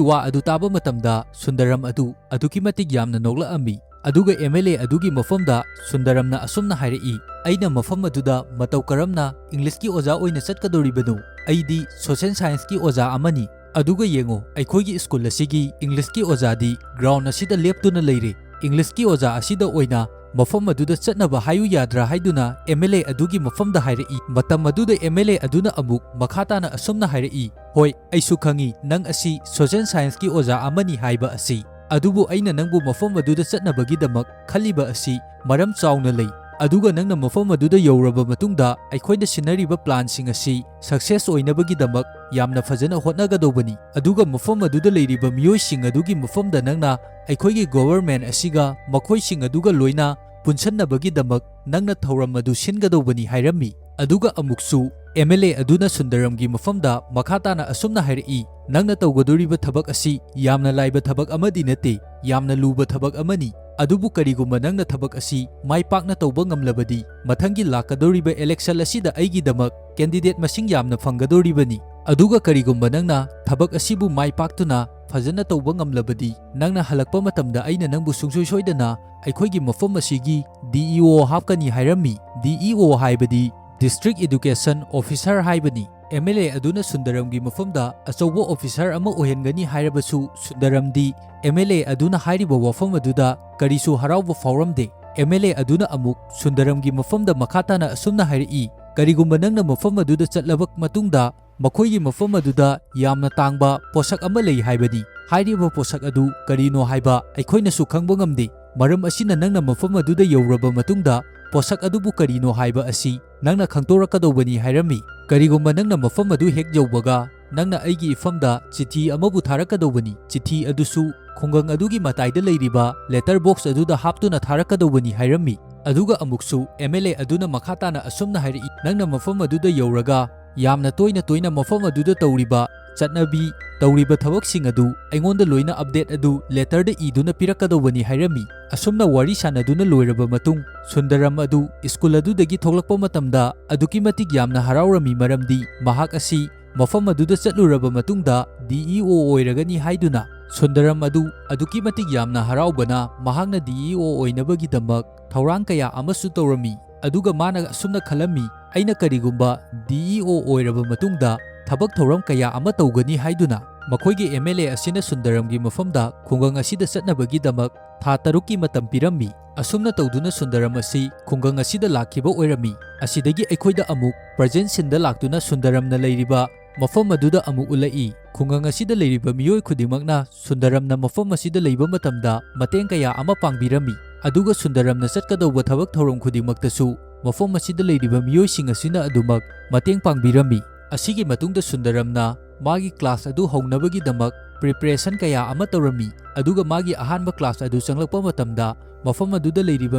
ꯋꯥ ꯑꯗꯨ ꯇꯥꯕ ꯃꯇꯝꯗ ꯁꯨꯟꯗꯔꯝ ꯑꯗꯨ ꯑꯗꯨꯛꯀꯤ ꯃꯇꯤꯛ ꯌꯥꯝꯅ ꯅꯣꯛꯂꯛꯑꯝꯃꯤ꯫ ꯑꯗꯨꯒ ꯑꯦꯝ ꯑꯦꯜ ꯑꯦ ꯑꯗꯨꯒꯤ ꯃꯐꯝꯗ ꯁꯨꯟꯗꯔꯝꯅ ꯑꯁꯨꯝꯅ ꯍꯥꯏꯔꯛꯏ, "ꯑꯩꯅ ꯃꯐꯝ ꯑꯗꯨꯗ ꯃꯇꯧ ꯀꯔꯝꯅ ꯏꯪꯂꯤꯁꯀꯤ ꯑꯣꯖꯥ ꯑꯣꯏꯅ ꯆꯠꯀꯗꯧꯔꯤꯕꯅꯣ? ꯑꯩꯗꯤ ꯁꯣꯁꯦꯜ ꯁꯥꯏꯟꯁꯀꯤ ꯑꯣꯖꯥ ꯑꯃꯅꯤ꯫ ꯑꯗꯨꯒ ꯌꯦꯡꯉꯨ, ꯑꯩꯈꯣꯏꯒꯤ ꯁ꯭ꯀꯨꯜ ꯑꯁꯤꯒꯤ ꯏꯪꯂꯤꯁꯀꯤ ꯑꯣꯖꯥꯗꯤ ꯒ꯭ꯔꯥꯎꯟ ꯑꯁꯤꯗ ꯂꯦꯞꯇꯨꯅ ꯂꯩꯔꯦ꯫ ꯏꯪꯂꯤꯁꯀꯤ ꯑꯣꯖꯥ ꯑꯁꯤꯗ ꯑꯣꯏꯅ ꯃꯐꯝ ꯑꯗꯨꯗ ꯆꯠꯅꯕ ꯍꯥꯏꯌꯨ ꯌꯥꯗ꯭ꯔꯥ?" ꯍꯥꯏꯗꯨꯅ ꯑꯦꯝ ꯑꯦꯜ ꯑꯦ ꯑꯗꯨꯒꯤ ꯃꯐꯝꯗ ꯍꯥꯏꯔꯛꯏ꯫ ꯃꯇꯝ ꯑꯗꯨꯗ ꯑꯦꯝ ꯑꯦꯜ ꯑꯦ ꯑꯗꯨꯅ ꯑꯃꯨꯛ ꯃꯈꯥ ꯇꯥꯅ ꯑꯁꯨꯝꯅ ꯍꯥꯏꯔꯛꯏ, "ꯍꯣꯏ, ꯑꯩꯁꯨ ꯈꯪꯉꯤ ꯅꯪ ꯑꯁꯤ ꯁꯣꯁꯦꯜ ꯁꯥꯏꯟꯁꯀꯤ ꯑꯣꯖꯥ ꯑꯃꯅꯤ ꯍꯥꯏꯕ ꯑꯁꯤ꯫ ꯑꯗꯨꯕꯨ ꯑꯩꯅ ꯅꯪꯕꯨ ꯃꯐꯝ ꯑꯗꯨꯗ ꯆꯠꯅꯕꯒꯤꯗꯃꯛ ꯈꯜꯂꯤꯕ ꯑꯁꯤ ꯃꯔꯝ ꯆꯥꯎꯅ ꯂꯩ꯫ ꯑꯗꯨꯒ ꯅꯪꯅ ꯃꯐꯝ ꯑꯗꯨꯗ ꯌꯧꯔꯕ ꯃꯇꯨꯡꯗ, ꯑꯩꯈꯣꯏꯅ ꯁꯤꯟꯅꯔꯤꯕ ꯄ꯭ꯂꯥꯟꯁꯤꯡ ꯑꯁꯤ ꯁꯛꯁꯦꯁ ꯑꯣꯏꯅꯕꯒꯤꯗꯃꯛ ꯌꯥꯝꯅ ꯐꯖꯅ ꯍꯣꯠꯅꯒꯗꯧꯕꯅꯤ꯫ ꯑꯗꯨꯒ ꯃꯐꯝ ꯑꯗꯨꯗ ꯂꯩꯔꯤꯕ ꯃꯤꯑꯣꯏꯁꯤꯡ ꯑꯗꯨꯒꯤ ꯃꯐꯝꯗ ꯅꯪꯅ ꯑꯩꯈꯣꯏꯒꯤ ꯒꯣꯚꯔꯟꯃꯦꯟꯠ ꯑꯁꯤꯒ ꯃꯈꯣꯏꯁꯤꯡ ꯑꯗꯨꯒ ꯂꯣꯏꯅ ꯄꯨꯟꯁꯟꯅꯕꯒꯤꯗꯃꯛ ꯅꯪꯅ ꯊꯧꯔꯝ ꯑꯗꯨ ꯁꯤꯟꯒꯗꯧꯕꯅꯤ ꯍꯥꯏꯔꯝꯃꯤ꯫ ꯑꯗꯨꯒ ꯑꯃꯨꯛꯁꯨ ꯑꯦꯝ ꯑꯦꯜ ꯑꯦ ꯑꯗꯨꯅ ꯁꯨꯟꯗꯔꯝꯒꯤ ꯃꯐꯝꯗ ꯃꯈꯥ ꯇꯥꯅ ꯑꯁꯨꯝꯅ ꯍꯥꯏꯔꯛꯏ, "ꯅꯪꯅ ꯇꯧꯒꯗꯧꯔꯤꯕ ꯊꯕꯛ ꯑꯁꯤ ꯌꯥꯝꯅ ꯂꯥꯏꯕ ꯊꯕꯛ ꯑꯃꯗꯤ ꯅꯠꯇꯦ, ꯌꯥꯝꯅ ꯂꯨꯕ ꯊꯕꯛ ꯑꯃꯅꯤ꯫ ꯑꯗꯨꯕꯨ ꯀꯔꯤꯒꯨꯝꯕ ꯅꯪꯅ ꯊꯕꯛ ꯑꯁꯤ ꯃꯥꯏ ꯄꯥꯛꯅ ꯇꯧꯕ ꯉꯝꯂꯕꯗꯤ, ꯃꯊꯪꯒꯤ ꯂꯥꯛꯀꯗꯧꯔꯤꯕ ꯏꯂꯦꯛꯁꯟ ꯑꯁꯤꯗ ꯑꯩꯒꯤꯗꯃꯛ ꯀꯦꯟꯗꯤꯗꯦꯠ ꯃꯁꯤꯡ ꯌꯥꯝꯅ ꯐꯪꯒꯗꯧꯔꯤꯕꯅꯤ꯫ ꯑꯗꯨꯒ ꯀꯔꯤꯒꯨꯝꯕ ꯅꯪꯅ ꯊꯕꯛ ꯑꯁꯤꯕꯨ ꯃꯥꯏ ꯄꯥꯛꯇꯨꯅ ꯐꯖꯅ ꯇꯧꯕ ꯉꯝꯂꯕꯗꯤ, ꯅꯪꯅ ꯍꯜꯂꯛꯄ ꯃꯇꯝꯗ ꯑꯩꯅ ꯅꯪꯕꯨ ꯁꯨꯡꯁꯣꯏ ꯁꯣꯏꯗꯅ ꯑꯩꯈꯣꯏꯒꯤ ꯃꯐꯝ ꯑꯁꯤꯒꯤ ꯗꯤ ꯏ ꯑꯣ ꯍꯥꯞꯀꯅꯤ" ꯍꯥꯏꯔꯝꯃꯤ꯫ ꯗꯤ ꯏ ꯑꯣ ꯍꯥꯏꯕꯗꯤ ꯗꯤꯁꯇ꯭ꯔꯤꯛ ꯏꯗꯨꯀꯦꯁꯟ ꯑꯣꯐꯤꯁꯥꯔ ꯍꯥꯏꯕꯅꯤ꯫ ꯑꯦꯝ ꯑꯦꯜ ꯑꯦ ꯑꯗꯨꯅ ꯁꯨꯟꯗꯔꯝꯒꯤ ꯃꯐꯝꯗ ꯑꯆꯧꯕ ꯑꯣꯐꯤꯁꯥꯔ ꯑꯃ ꯑꯣꯏꯍꯟꯒꯅꯤ ꯍꯥꯏꯔꯕꯁꯨ, ꯁꯨꯟꯗꯔꯝꯗꯤ ꯑꯦꯝ ꯑꯦꯜ ꯑꯦ ꯑꯗꯨꯅ ꯍꯥꯏꯔꯤꯕ ꯋꯥꯐꯝ ꯑꯗꯨꯗ ꯀꯔꯤꯁꯨ ꯍꯔꯥꯎꯕ ꯐꯥꯎꯔꯝꯗꯦ꯫ ꯑꯦꯝ ꯑꯦꯜ ꯑꯦ ꯑꯗꯨꯅ ꯑꯃꯨꯛ ꯁꯨꯟꯗꯔꯝꯒꯤ ꯃꯐꯝꯗ ꯃꯈꯥ ꯇꯥꯅ ꯑꯁꯨꯝꯅ ꯍꯥꯏꯔꯛꯏ, "ꯀꯔꯤꯒꯨꯝꯕ ꯅꯪꯅ ꯃꯐꯝ ꯑꯗꯨꯗ ꯆꯠꯂꯕ ꯃꯇꯨꯡꯗ, ꯃꯈꯣꯏꯒꯤ ꯃꯐꯝ ꯑꯗꯨꯗ ꯌꯥꯝꯅ ꯇꯥꯡꯕ ꯄꯣꯠꯁꯛ ꯑꯃ ꯂꯩ ꯍꯥꯏꯕꯅꯤ꯫ ꯍꯥꯏꯔꯤꯕ ꯄꯣꯠꯁꯛ ꯑꯗꯨ ꯀꯔꯤꯅꯣ ꯍꯥꯏꯕ ꯑꯩꯈꯣꯏꯅꯁꯨ ꯈꯪꯕ ꯉꯝꯗꯦ꯫ ꯃꯔꯝ ꯑꯁꯤꯅ ꯅꯪꯅ ꯃꯐꯝ ꯑꯗꯨꯗ ꯌꯧꯔꯕ ꯃꯇꯨꯡꯗ ꯄꯣꯠꯁꯛ ꯑꯗꯨꯕꯨ ꯀꯔꯤꯅꯣ ꯍꯥꯏꯕ ꯑꯁꯤ ꯅꯪꯅ ꯈꯪꯗꯣꯔꯛꯀꯗꯧꯕꯅꯤ" ꯍꯥꯏꯔꯝꯃꯤ꯫ ꯀꯔꯤꯒꯨꯝꯕ ꯅꯪꯅ ꯃꯐꯝ ꯑꯗꯨ ꯍꯦꯛ ꯌꯧꯕꯒ, ꯅꯪꯅ ꯑꯩꯒꯤ ꯏꯐꯝꯗ ꯆꯤꯊꯤ ꯑꯃꯕꯨ ꯊꯥꯔꯛꯀꯗꯧꯕꯅꯤ꯫ ꯆꯤꯊꯤ ꯑꯗꯨꯁꯨ ꯈꯨꯡꯒꯪ ꯑꯗꯨꯒꯤ ꯃꯇꯥꯏꯗ ꯂꯩꯔꯤꯕ ꯂꯦꯇꯔ ꯕꯣꯛꯁ ꯑꯗꯨꯗ ꯍꯥꯞꯇꯨꯅ ꯊꯥꯔꯛꯀꯗꯧꯕꯅꯤ ꯍꯥꯏꯔꯝꯃꯤ꯫ ꯑꯗꯨꯒ ꯑꯃꯨꯛꯁꯨ ꯑꯦꯝ ꯑꯦꯜ ꯑꯦ ꯑꯗꯨꯅ ꯃꯈꯥ ꯇꯥꯅ ꯑꯁꯨꯝꯅ ꯍꯥꯏꯔꯛꯏ, "ꯅꯪꯅ ꯃꯐꯝ ꯑꯗꯨꯗ ꯌꯧꯔꯒ ꯌꯥꯝꯅ ꯇꯣꯏꯅ ꯇꯣꯏꯅ ꯃꯐꯝ ꯑꯗꯨꯗ ꯇꯧꯔꯤꯕ ꯆꯠꯅꯕꯤ, ꯇꯧꯔꯤꯕ ꯊꯕꯛꯁꯤꯡ ꯑꯗꯨ ꯑꯩꯉꯣꯟꯗ ꯂꯣꯏꯅ ꯑꯞꯗꯦꯠ ꯑꯗꯨ ꯂꯦꯇꯔꯗ ꯏꯗꯨꯅ ꯄꯤꯔꯛꯀꯗꯧꯕꯅꯤ" ꯍꯥꯏꯔꯝꯃꯤ꯫ ꯑꯁꯨꯝꯅ ꯋꯥꯔꯤ ꯁꯥꯟꯅꯗꯨꯅ ꯂꯣꯏꯔꯕ ꯃꯇꯨꯡ, ꯁꯨꯟꯗꯔꯝ ꯑꯗꯨ ꯁ꯭ꯀꯨꯜ ꯑꯗꯨꯗꯒꯤ ꯊꯣꯛꯂꯛꯄ ꯃꯇꯝꯗ ꯑꯗꯨꯛꯀꯤ ꯃꯇꯤꯛ ꯌꯥꯝꯅ ꯍꯔꯥꯎꯔꯝꯃꯤ, ꯃꯔꯝꯗꯤ ꯃꯍꯥꯛ ꯑꯁꯤ ꯃꯐꯝ ꯑꯗꯨꯗ ꯆꯠꯂꯨꯔꯕ ꯃꯇꯨꯡꯗ ꯗꯤ ꯏ ꯑꯣ ꯑꯣꯏꯔꯒꯅꯤ ꯍꯥꯏꯗꯨꯅ꯫ ꯁꯨꯟꯗꯔꯝ ꯑꯗꯨ ꯑꯗꯨꯛꯀꯤ ꯃꯇꯤꯛ ꯌꯥꯝꯅ ꯍꯔꯥꯎꯕꯅ ꯃꯍꯥꯛꯅ ꯗꯤ ꯏ ꯑꯣ ꯑꯣꯏꯅꯕꯒꯤꯗꯃꯛ ꯊꯧꯔꯥꯡ ꯀꯌꯥ ꯑꯃꯁꯨ ꯇꯧꯔꯝꯃꯤ꯫ ꯑꯗꯨꯒ ꯃꯥꯅ ꯑꯁꯨꯝꯅ ꯈꯜꯂꯝꯃꯤ, "ꯑꯩꯅ ꯀꯔꯤꯒꯨꯝꯕ ꯗꯤ ꯏ ꯑꯣ ꯑꯣꯏꯔꯕ ꯃꯇꯨꯡꯗ ꯊꯕꯛ ꯊꯧꯔꯝ ꯀꯌꯥ ꯑꯃ ꯇꯧꯒꯅꯤ" ꯍꯥꯏꯗꯨꯅ꯫ ꯃꯈꯣꯏꯒꯤ ꯑꯦꯝ ꯑꯦꯜ ꯑꯦ ꯑꯁꯤꯅ ꯁꯨꯟꯗꯔꯝꯒꯤ ꯃꯐꯝꯗ ꯈꯨꯡꯒꯪ ꯑꯁꯤꯗ ꯆꯠꯅꯕꯒꯤꯗꯃꯛ ꯊꯥ ꯇꯔꯨꯛꯀꯤ ꯃꯇꯝ ꯄꯤꯔꯝꯃꯤ꯫ ꯑꯁꯨꯝꯅ ꯇꯧꯗꯨꯅ ꯁꯨꯟꯗꯔꯝ ꯑꯁꯤ ꯈꯨꯡꯒꯪ ꯑꯁꯤꯗ ꯂꯥꯛꯈꯤꯕ ꯑꯣꯏꯔꯝꯃꯤ꯫ ꯑꯁꯤꯗꯒꯤ ꯑꯩꯈꯣꯏꯗ ꯑꯃꯨꯛ ꯄ꯭ꯔꯖꯦꯟ ꯁꯤꯟꯗ ꯂꯥꯛꯇꯨꯅ ꯁꯨꯟꯗꯔꯝꯅ ꯂꯩꯔꯤꯕ ꯃꯐꯝ ꯑꯗꯨꯗ ꯑꯃꯨꯛ ꯎꯠꯂꯛꯏ꯫ ꯈꯨꯡꯒꯪ ꯑꯁꯤꯗ ꯂꯩꯔꯤꯕ ꯃꯤꯑꯣꯏ ꯈꯨꯗꯤꯡꯃꯛꯅ ꯁꯨꯟꯗꯔꯝꯅ ꯃꯐꯝ ꯑꯁꯤꯗ ꯂꯩꯕ ꯃꯇꯝꯗ ꯃꯇꯦꯡ ꯀꯌꯥ ꯑꯃ ꯄꯥꯡꯕꯤꯔꯝꯃꯤ꯫ ꯑꯗꯨꯒ ꯁꯨꯟꯗꯔꯝꯅ ꯆꯠꯀꯗꯧꯕ ꯊꯕꯛ ꯊꯧꯔꯝ ꯈꯨꯗꯤꯡꯃꯛꯇꯁꯨ ꯃꯐꯝ ꯑꯁꯤꯗ ꯂꯩꯔꯤꯕ ꯃꯤꯑꯣꯏꯁꯤꯡ ꯑꯁꯤꯅ ꯑꯗꯨꯃꯛ ꯃꯇꯦꯡ ꯄꯥꯡꯕꯤꯔꯝꯃꯤ꯫ ꯑꯁꯤꯒꯤ ꯃꯇꯨꯡꯗ ꯁꯨꯟꯗꯔꯝꯅ ꯃꯥꯒꯤ ꯀ꯭ꯂꯥꯁ ꯑꯗꯨ ꯍꯧꯅꯕꯒꯤꯗꯃꯛ ꯄ꯭ꯔꯤꯄꯔꯦꯁꯟ ꯀꯌꯥ ꯑꯃ ꯇꯧꯔꯝꯃꯤ, ꯑꯗꯨꯒ ꯃꯥꯒꯤ ꯑꯍꯥꯟꯕ ꯀ꯭ꯂꯥꯁ ꯑꯗꯨ ꯆꯪꯂꯛꯄ ꯃꯇꯝꯗ ꯃꯐꯝ ꯑꯗꯨꯗ ꯂꯩꯔꯤꯕ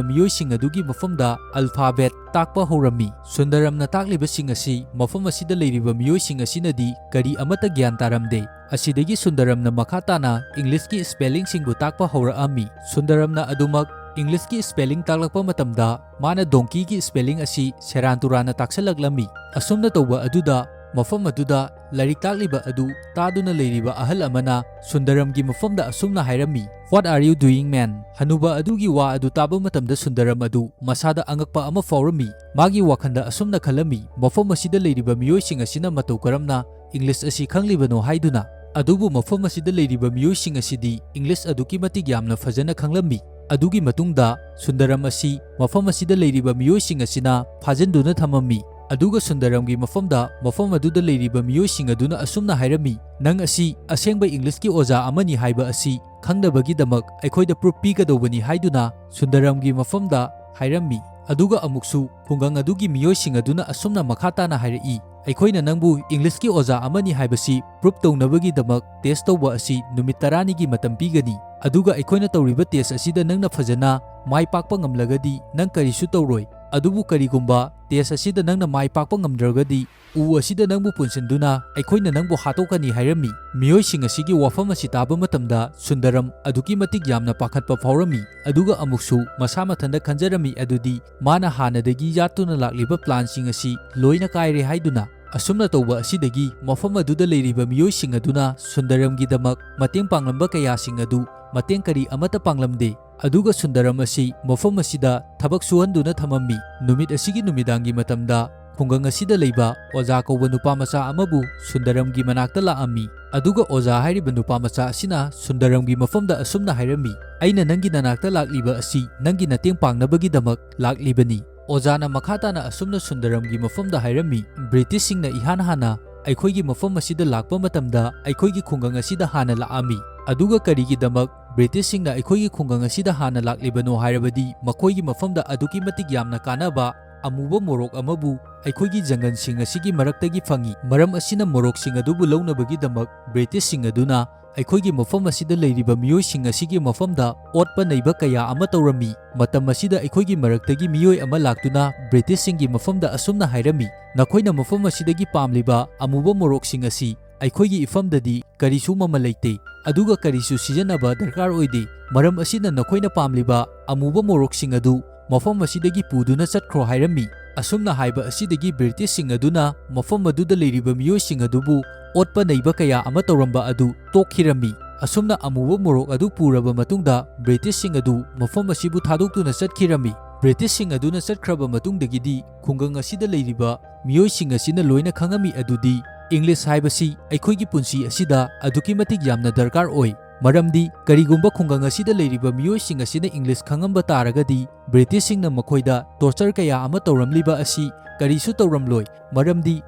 ꯃꯤꯑꯣꯏꯁꯤꯡ ꯑꯗꯨꯒꯤ ꯃꯐꯝꯗ ꯑꯜꯐꯥꯕꯦꯠ ꯇꯥꯛꯄ ꯍꯧꯔꯝꯃꯤ꯫ ꯁꯨꯟꯗꯔꯝꯅ ꯇꯥꯛꯂꯤꯕꯁꯤꯡ ꯑꯁꯤ ꯃꯐꯝ ꯑꯁꯤꯗ ꯂꯩꯔꯤꯕ ꯃꯤꯑꯣꯏꯁꯤꯡ ꯑꯁꯤꯅꯗꯤ ꯀꯔꯤ ꯑꯃꯠꯇ ꯒ꯭ꯌꯥꯟ ꯇꯥꯔꯝꯗꯦ꯫ ꯑꯁꯤꯗꯒꯤ ꯁꯨꯟꯗꯔꯝꯅ ꯃꯈꯥ ꯇꯥꯅ ꯏꯪꯂꯤꯁꯀꯤ ꯁ꯭ꯄꯦꯂꯤꯡꯁꯤꯡꯕꯨ ꯇꯥꯛꯄ ꯍꯧꯔꯛꯑꯝꯃꯤ꯫ ꯁꯨꯟꯗꯔꯝꯅ ꯑꯗꯨꯃꯛ ꯏꯪꯂꯤꯁꯀꯤ ꯁ꯭ꯄꯦꯂꯤꯡ ꯇꯥꯛꯂꯛꯄ ꯃꯇꯝꯗ ꯃꯥꯅ ꯗꯣꯡꯀꯤꯒꯤ ꯁ꯭ꯄꯦꯂꯤꯡ ꯑꯁꯤ ꯁꯦꯔꯥꯟ ꯇꯨꯔꯥꯟꯅ ꯇꯥꯛꯁꯜꯂꯛꯂꯝꯃꯤ꯫ ꯑꯁꯨꯝꯅ ꯇꯧꯕ ꯑꯗꯨꯗ ꯃꯐꯝ ꯑꯗꯨꯗ ꯂꯥꯏꯔꯤꯛ ꯇꯥꯛꯂꯤꯕ ꯑꯗꯨ ꯇꯥꯗꯨꯅ ꯂꯩꯔꯤꯕ ꯑꯍꯜ ꯑꯃꯅ ꯁꯨꯟꯗꯔꯝꯒꯤ ꯃꯐꯝꯗ ꯑꯁꯨꯝꯅ ꯍꯥꯏꯔꯝꯃꯤ, "What are you doing, man?" ꯍꯅꯨꯕ ꯑꯗꯨꯒꯤ ꯋꯥ ꯑꯗꯨ ꯇꯥꯕ ꯃꯇꯝꯗ ꯁꯨꯟꯗꯔꯝ ꯑꯗꯨ ꯃꯁꯥꯗ ꯑꯉꯛꯄ ꯑꯃ ꯐꯥꯎꯔꯝꯃꯤ꯫ ꯃꯥꯒꯤ ꯋꯥꯈꯜꯗ ꯑꯁꯨꯝꯅ ꯈꯜꯂꯝꯃꯤ, "ꯃꯐꯝ ꯑꯁꯤꯗ ꯂꯩꯔꯤꯕ ꯃꯤꯑꯣꯏꯁꯤꯡ ꯑꯁꯤꯅ ꯃꯇꯧ ꯀꯔꯝꯅ ꯏꯪꯂꯤꯁ ꯑꯁꯤ ꯈꯪꯂꯤꯕꯅꯣ?" ꯍꯥꯏꯗꯨꯅ꯫ ꯑꯗꯨꯕꯨ ꯃꯐꯝ ꯑꯁꯤꯗ ꯂꯩꯔꯤꯕ ꯃꯤꯑꯣꯏꯁꯤꯡ ꯑꯁꯤꯗꯤ ꯏꯪꯂꯤꯁ ꯑꯗꯨꯛꯀꯤ ꯃꯇꯤꯛ ꯌꯥꯝꯅ ꯐꯖꯅ ꯈꯪꯂꯝꯃꯤ꯫ ꯑꯗꯨꯒꯤ ꯃꯇꯨꯡꯗ ꯁꯨꯟꯗꯔꯝ ꯑꯁꯤ ꯃꯐꯝ ꯑꯁꯤꯗ ꯂꯩꯔꯤꯕ ꯃꯤꯑꯣꯏꯁꯤꯡ ꯑꯁꯤꯅ ꯐꯥꯖꯤꯟꯗꯨꯅ ꯊꯝꯃꯝꯃꯤ꯫ ꯑꯗꯨꯒ ꯁꯨꯟꯗꯔꯝꯒꯤ ꯃꯐꯝꯗ ꯃꯐꯝ ꯑꯗꯨꯗ ꯂꯩꯔꯤꯕ ꯃꯤꯑꯣꯏꯁꯤꯡ ꯑꯗꯨꯅ ꯑꯁꯨꯝꯅ ꯍꯥꯏꯔꯝꯃꯤ, "ꯅꯪ ꯑꯁꯤ ꯑꯁꯦꯡꯕ ꯏꯪꯂꯤꯁꯀꯤ ꯑꯣꯖꯥ ꯑꯃꯅꯤ ꯍꯥꯏꯕ ꯑꯁꯤ ꯈꯪꯅꯕꯒꯤꯗꯃꯛ ꯑꯩꯈꯣꯏꯗ ꯄ꯭ꯔꯨꯐ ꯄꯤꯒꯗꯧꯕꯅꯤ" ꯍꯥꯏꯗꯨꯅ ꯁꯨꯟꯗꯔꯝꯒꯤ ꯃꯐꯝꯗ ꯍꯥꯏꯔꯝꯃꯤ꯫ ꯑꯗꯨꯒ ꯑꯃꯨꯛꯁꯨ ꯈꯨꯡꯒꯪ ꯑꯗꯨꯒꯤ ꯃꯤꯑꯣꯏꯁꯤꯡ ꯑꯗꯨꯅ ꯑꯁꯨꯝꯅ ꯃꯈꯥ ꯇꯥꯅ ꯍꯥꯏꯔꯛꯏ, "ꯑꯩꯈꯣꯏꯅ ꯅꯪꯕꯨ ꯏꯪꯂꯤꯁꯀꯤ ꯑꯣꯖꯥ ꯑꯃꯅꯤ ꯍꯥꯏꯕꯁꯤ ꯄ꯭ꯔꯨꯐ ꯇꯧꯅꯕꯒꯤꯗꯃꯛ ꯇꯦꯁ ꯇꯧꯕ ꯑꯁꯤ ꯅꯨꯃꯤꯠ ꯇꯔꯥꯅꯤꯒꯤ ꯃꯇꯝ ꯄꯤꯒꯅꯤ, ꯑꯗꯨꯒ ꯑꯩꯈꯣꯏꯅ ꯇꯧꯔꯤꯕ ꯇꯦꯁ ꯑꯁꯤꯗ ꯅꯪꯅ ꯐꯖꯅ ꯃꯥꯏ ꯄꯥꯛꯄ ꯉꯝꯂꯒꯗꯤ ꯅꯪ ꯀꯔꯤꯁꯨ ꯇꯧꯔꯣꯏ, ꯑꯗꯨꯕꯨ ꯀꯔꯤꯒꯨꯝꯕ ꯇꯦꯁ ꯑꯁꯤꯗ ꯅꯪꯅ ꯃꯥꯏ ꯄꯥꯛꯄ ꯉꯝꯗ꯭ꯔꯒꯗꯤ ꯎ ꯑꯁꯤꯗ ꯅꯪꯕꯨ ꯄꯨꯟꯁꯤꯟꯗꯨꯅ ꯑꯩꯈꯣꯏꯅ ꯅꯪꯕꯨ ꯍꯥꯠꯇꯣꯛꯀꯅꯤ" ꯍꯥꯏꯔꯝꯃꯤ꯫ ꯃꯤꯑꯣꯏꯁꯤꯡ ꯑꯁꯤꯒꯤ ꯋꯥꯐꯝ ꯑꯁꯤ ꯇꯥꯕ ꯃꯇꯝꯗ ꯁꯨꯟꯗꯔꯝ ꯑꯗꯨꯛꯀꯤ ꯃꯇꯤꯛ ꯌꯥꯝꯅ ꯄꯥꯈꯠꯄ ꯐꯥꯎꯔꯝꯃꯤ, ꯑꯗꯨꯒ ꯑꯃꯨꯛꯁꯨ ꯃꯁꯥ ꯃꯊꯟꯇ ꯈꯟꯖꯔꯝꯃꯤ ꯑꯗꯨꯗꯤ ꯃꯥꯅ ꯍꯥꯟꯅꯗꯒꯤ ꯌꯥꯠꯇꯨꯅ ꯂꯥꯛꯂꯤꯕ ꯄ꯭ꯂꯥꯟꯁꯤꯡ ꯑꯁꯤ ꯂꯣꯏꯅ ꯀꯥꯏꯔꯦ ꯍꯥꯏꯗꯨꯅ꯫ ꯑꯁꯨꯝꯅ ꯇꯧꯕ ꯑꯁꯤꯗꯒꯤ ꯃꯐꯝ ꯑꯗꯨꯗ ꯂꯩꯔꯤꯕ ꯃꯤꯑꯣꯏꯁꯤꯡ ꯑꯗꯨꯅ ꯁꯨꯟꯗꯔꯝꯒꯤꯗꯃꯛ ꯃꯇꯦꯡ ꯄꯥꯡꯂꯝꯕ ꯀꯌꯥꯁꯤꯡ ꯑꯗꯨ ꯃꯇꯦꯡ ꯀꯔꯤ ꯑꯃꯠꯇ ꯄꯥꯡꯂꯝꯗꯦ꯫ ꯑꯗꯨꯒ ꯁꯨꯟꯗꯔꯝ ꯑꯁꯤ ꯃꯐꯝ ꯑꯁꯤꯗ ꯊꯕꯛ ꯁꯨꯍꯟꯗꯨꯅ ꯊꯝꯃꯝꯃꯤ꯫ ꯅꯨꯃꯤꯠ ꯑꯁꯤꯒꯤ ꯅꯨꯃꯤꯗꯥꯡꯒꯤ ꯃꯇꯝꯗ ꯈꯨꯡꯒꯪ ꯑꯁꯤꯗ ꯂꯩꯕ ꯑꯣꯖꯥ ꯀꯧꯕ ꯅꯨꯄꯥ ꯃꯆꯥ ꯑꯃꯕꯨ ꯁꯨꯟꯗꯔꯝꯒꯤ ꯃꯅꯥꯛꯇ ꯂꯥꯛꯑꯝꯃꯤ꯫ ꯑꯗꯨꯒ ꯑꯣꯖꯥ ꯍꯥꯏꯔꯤꯕ ꯅꯨꯄꯥ ꯃꯆꯥ ꯑꯁꯤꯅ ꯁꯨꯟꯗꯔꯝꯒꯤ ꯃꯐꯝꯗ ꯑꯁꯨꯝꯅ ꯍꯥꯏꯔꯝꯃꯤ, "ꯑꯩꯅ ꯅꯪꯒꯤ ꯅꯅꯥꯛꯇ ꯂꯥꯛꯂꯤꯕ ꯑꯁꯤ ꯅꯪꯒꯤ ꯃꯇꯦꯡ ꯄꯥꯡꯅꯕꯒꯤꯗꯃꯛ ꯂꯥꯛꯂꯤꯕꯅꯤ"꯫ ꯑꯣꯖꯥꯅ ꯃꯈꯥ ꯇꯥꯅ ꯑꯁꯨꯝꯅ ꯁꯨꯟꯗꯔꯝꯒꯤ ꯃꯐꯝꯗ ꯍꯥꯏꯔꯝꯃꯤ, "ꯕ꯭ꯔꯤꯇꯤꯁꯁꯤꯡꯅ ꯏꯍꯥꯟ ꯍꯥꯟꯅ ꯑꯩꯈꯣꯏꯒꯤ ꯃꯐꯝ ꯑꯁꯤꯗ ꯂꯥꯛꯄ ꯃꯇꯝꯗ ꯑꯩꯈꯣꯏꯒꯤ ꯈꯨꯡꯒꯪ ꯑꯁꯤꯗ ꯍꯥꯟꯅ ꯂꯥꯛꯑꯝꯃꯤ꯫ ꯑꯗꯨꯒ ꯀꯔꯤꯒꯤꯗꯃꯛ ꯕ꯭ꯔꯤꯇꯤꯁꯁꯤꯡꯅ ꯑꯩꯈꯣꯏꯒꯤ ꯈꯨꯡꯒꯪ ꯑꯁꯤꯗ ꯍꯥꯟꯅ ꯂꯥꯛꯂꯤꯕꯅꯣ ꯍꯥꯏꯔꯕꯗꯤ, ꯃꯈꯣꯏꯒꯤ ꯃꯐꯝꯗ ꯑꯗꯨꯛꯀꯤ ꯃꯇꯤꯛ ꯌꯥꯝꯅ ꯀꯥꯟꯅꯕ ꯑꯃꯨꯕ ꯃꯣꯔꯣꯛ ꯑꯃꯕꯨ ꯑꯩꯈꯣꯏꯒꯤ ꯖꯪꯒꯜꯁꯤꯡ ꯑꯁꯤꯒꯤ ꯃꯔꯛꯇꯒꯤ ꯐꯪꯏ꯫ ꯃꯔꯝ ꯑꯁꯤꯅ ꯃꯣꯔꯣꯛꯁꯤꯡ ꯑꯗꯨꯕꯨ ꯂꯧꯅꯕꯒꯤꯗꯃꯛ ꯕ꯭ꯔꯤꯇꯤꯁꯁꯤꯡ ꯑꯗꯨꯅ ꯑꯩꯈꯣꯏꯒꯤ ꯃꯐꯝ ꯑꯁꯤꯗ ꯂꯩꯔꯤꯕ ꯃꯤꯑꯣꯏꯁꯤꯡ ꯑꯁꯤꯒꯤ ꯃꯐꯝꯗ ꯑꯣꯠꯄ ꯅꯩꯕ ꯀꯌꯥ ꯑꯃ ꯇꯧꯔꯝꯃꯤ꯫ ꯃꯇꯝ ꯑꯁꯤꯗ ꯑꯩꯈꯣꯏꯒꯤ ꯃꯔꯛꯇꯒꯤ ꯃꯤꯑꯣꯏ ꯑꯃ ꯂꯥꯛꯇꯨꯅ ꯕ꯭ꯔꯤꯇꯤꯁꯁꯤꯡꯒꯤ ꯃꯐꯝꯗ ꯑꯁꯨꯝꯅ ꯍꯥꯏꯔꯝꯃꯤ, "ꯅꯈꯣꯏꯅ ꯃꯐꯝ ꯑꯁꯤꯗꯒꯤ ꯄꯥꯝꯂꯤꯕ ꯑꯃꯨꯕ ꯃꯣꯔꯣꯛꯁꯤꯡ ꯑꯁꯤ ꯑꯩꯈꯣꯏꯒꯤ ꯏꯐꯝꯗꯗꯤ ꯀꯔꯤꯁꯨ ꯃꯃꯜ ꯂꯩꯇꯦ, ꯑꯗꯨꯒ ꯀꯔꯤꯁꯨ ꯁꯤꯖꯤꯟꯅꯕ ꯗꯔꯀꯥꯔ ꯑꯣꯏꯗꯦ꯫ ꯃꯔꯝ ꯑꯁꯤꯅ ꯅꯈꯣꯏꯅ ꯄꯥꯝꯂꯤꯕ ꯑꯃꯨꯕ ꯃꯣꯔꯣꯛꯁꯤꯡ ꯑꯗꯨ ꯃꯐꯝ ꯑꯁꯤꯗꯒꯤ ꯄꯨꯗꯨꯅ ꯆꯠꯈ꯭ꯔꯣ" ꯍꯥꯏꯔꯝꯃꯤ꯫ ꯑꯁꯨꯝꯅ ꯍꯥꯏꯕ ꯑꯁꯤꯗꯒꯤ ꯕ꯭ꯔꯤꯇꯤꯁꯁꯤꯡ ꯑꯗꯨꯅ ꯃꯐꯝ ꯑꯗꯨꯗ ꯂꯩꯔꯤꯕ ꯃꯤꯑꯣꯏꯁꯤꯡ ꯑꯗꯨꯕꯨ ꯑꯣꯠꯄ ꯅꯩꯕ ꯀꯌꯥ ꯑꯃ ꯇꯧꯔꯝꯕ ꯑꯗꯨ ꯇꯣꯛꯈꯤꯔꯝꯃꯤ꯫ ꯑꯁꯨꯝꯅ ꯑꯃꯨꯕ ꯃꯣꯔꯣꯛ ꯑꯗꯨ ꯄꯨꯔꯕ ꯃꯇꯨꯡꯗ ꯕ꯭ꯔꯤꯇꯤꯁꯁꯤꯡ ꯑꯗꯨ ꯃꯐꯝ ꯑꯁꯤꯕꯨ ꯊꯥꯗꯣꯛꯇꯨꯅ ꯆꯠꯈꯤꯔꯝꯃꯤ꯫ ꯕ꯭ꯔꯤꯇꯤꯁꯁꯤꯡ ꯑꯗꯨꯅ ꯆꯠꯈ꯭ꯔꯕ ꯃꯇꯨꯡꯗꯒꯤꯗꯤ ꯈꯨꯡꯒꯪ ꯑꯁꯤꯗ ꯂꯩꯔꯤꯕ ꯃꯤꯑꯣꯏꯁꯤꯡ ꯑꯁꯤꯅ ꯂꯣꯏꯅ ꯈꯪꯉꯝꯃꯤ ꯑꯗꯨꯗꯤ ꯏꯪꯂꯤꯁ ꯍꯥꯏꯕꯁꯤ ꯑꯩꯈꯣꯏꯒꯤ ꯄꯨꯟꯁꯤ ꯑꯁꯤꯗ ꯑꯗꯨꯛꯀꯤ ꯃꯇꯤꯛ ꯌꯥꯝꯅ ꯗꯔꯀꯥꯔ ꯑꯣꯏ꯫ ꯃꯔꯝꯗꯤ ꯀꯔꯤꯒꯨꯝꯕ ꯈꯨꯡꯒꯪ ꯑꯁꯤꯗ ꯂꯩꯔꯤꯕ ꯃꯤꯑꯣꯏꯁꯤꯡ ꯑꯁꯤꯅ ꯏꯪꯂꯤꯁ ꯈꯪꯉꯝꯕ ꯇꯥꯔꯒꯗꯤ ꯕ꯭ꯔꯤꯇꯤꯁꯁꯤꯡꯅ ꯃꯈꯣꯏꯗ ꯇꯣꯔꯆꯔ ꯀꯌꯥ ꯑꯃ ꯇꯧꯔꯝꯂꯤꯕ ꯑꯁꯤ ꯀꯔꯤꯁꯨ ꯇꯧꯔꯝꯂꯣꯏ꯫ ꯃꯔꯝꯗꯤ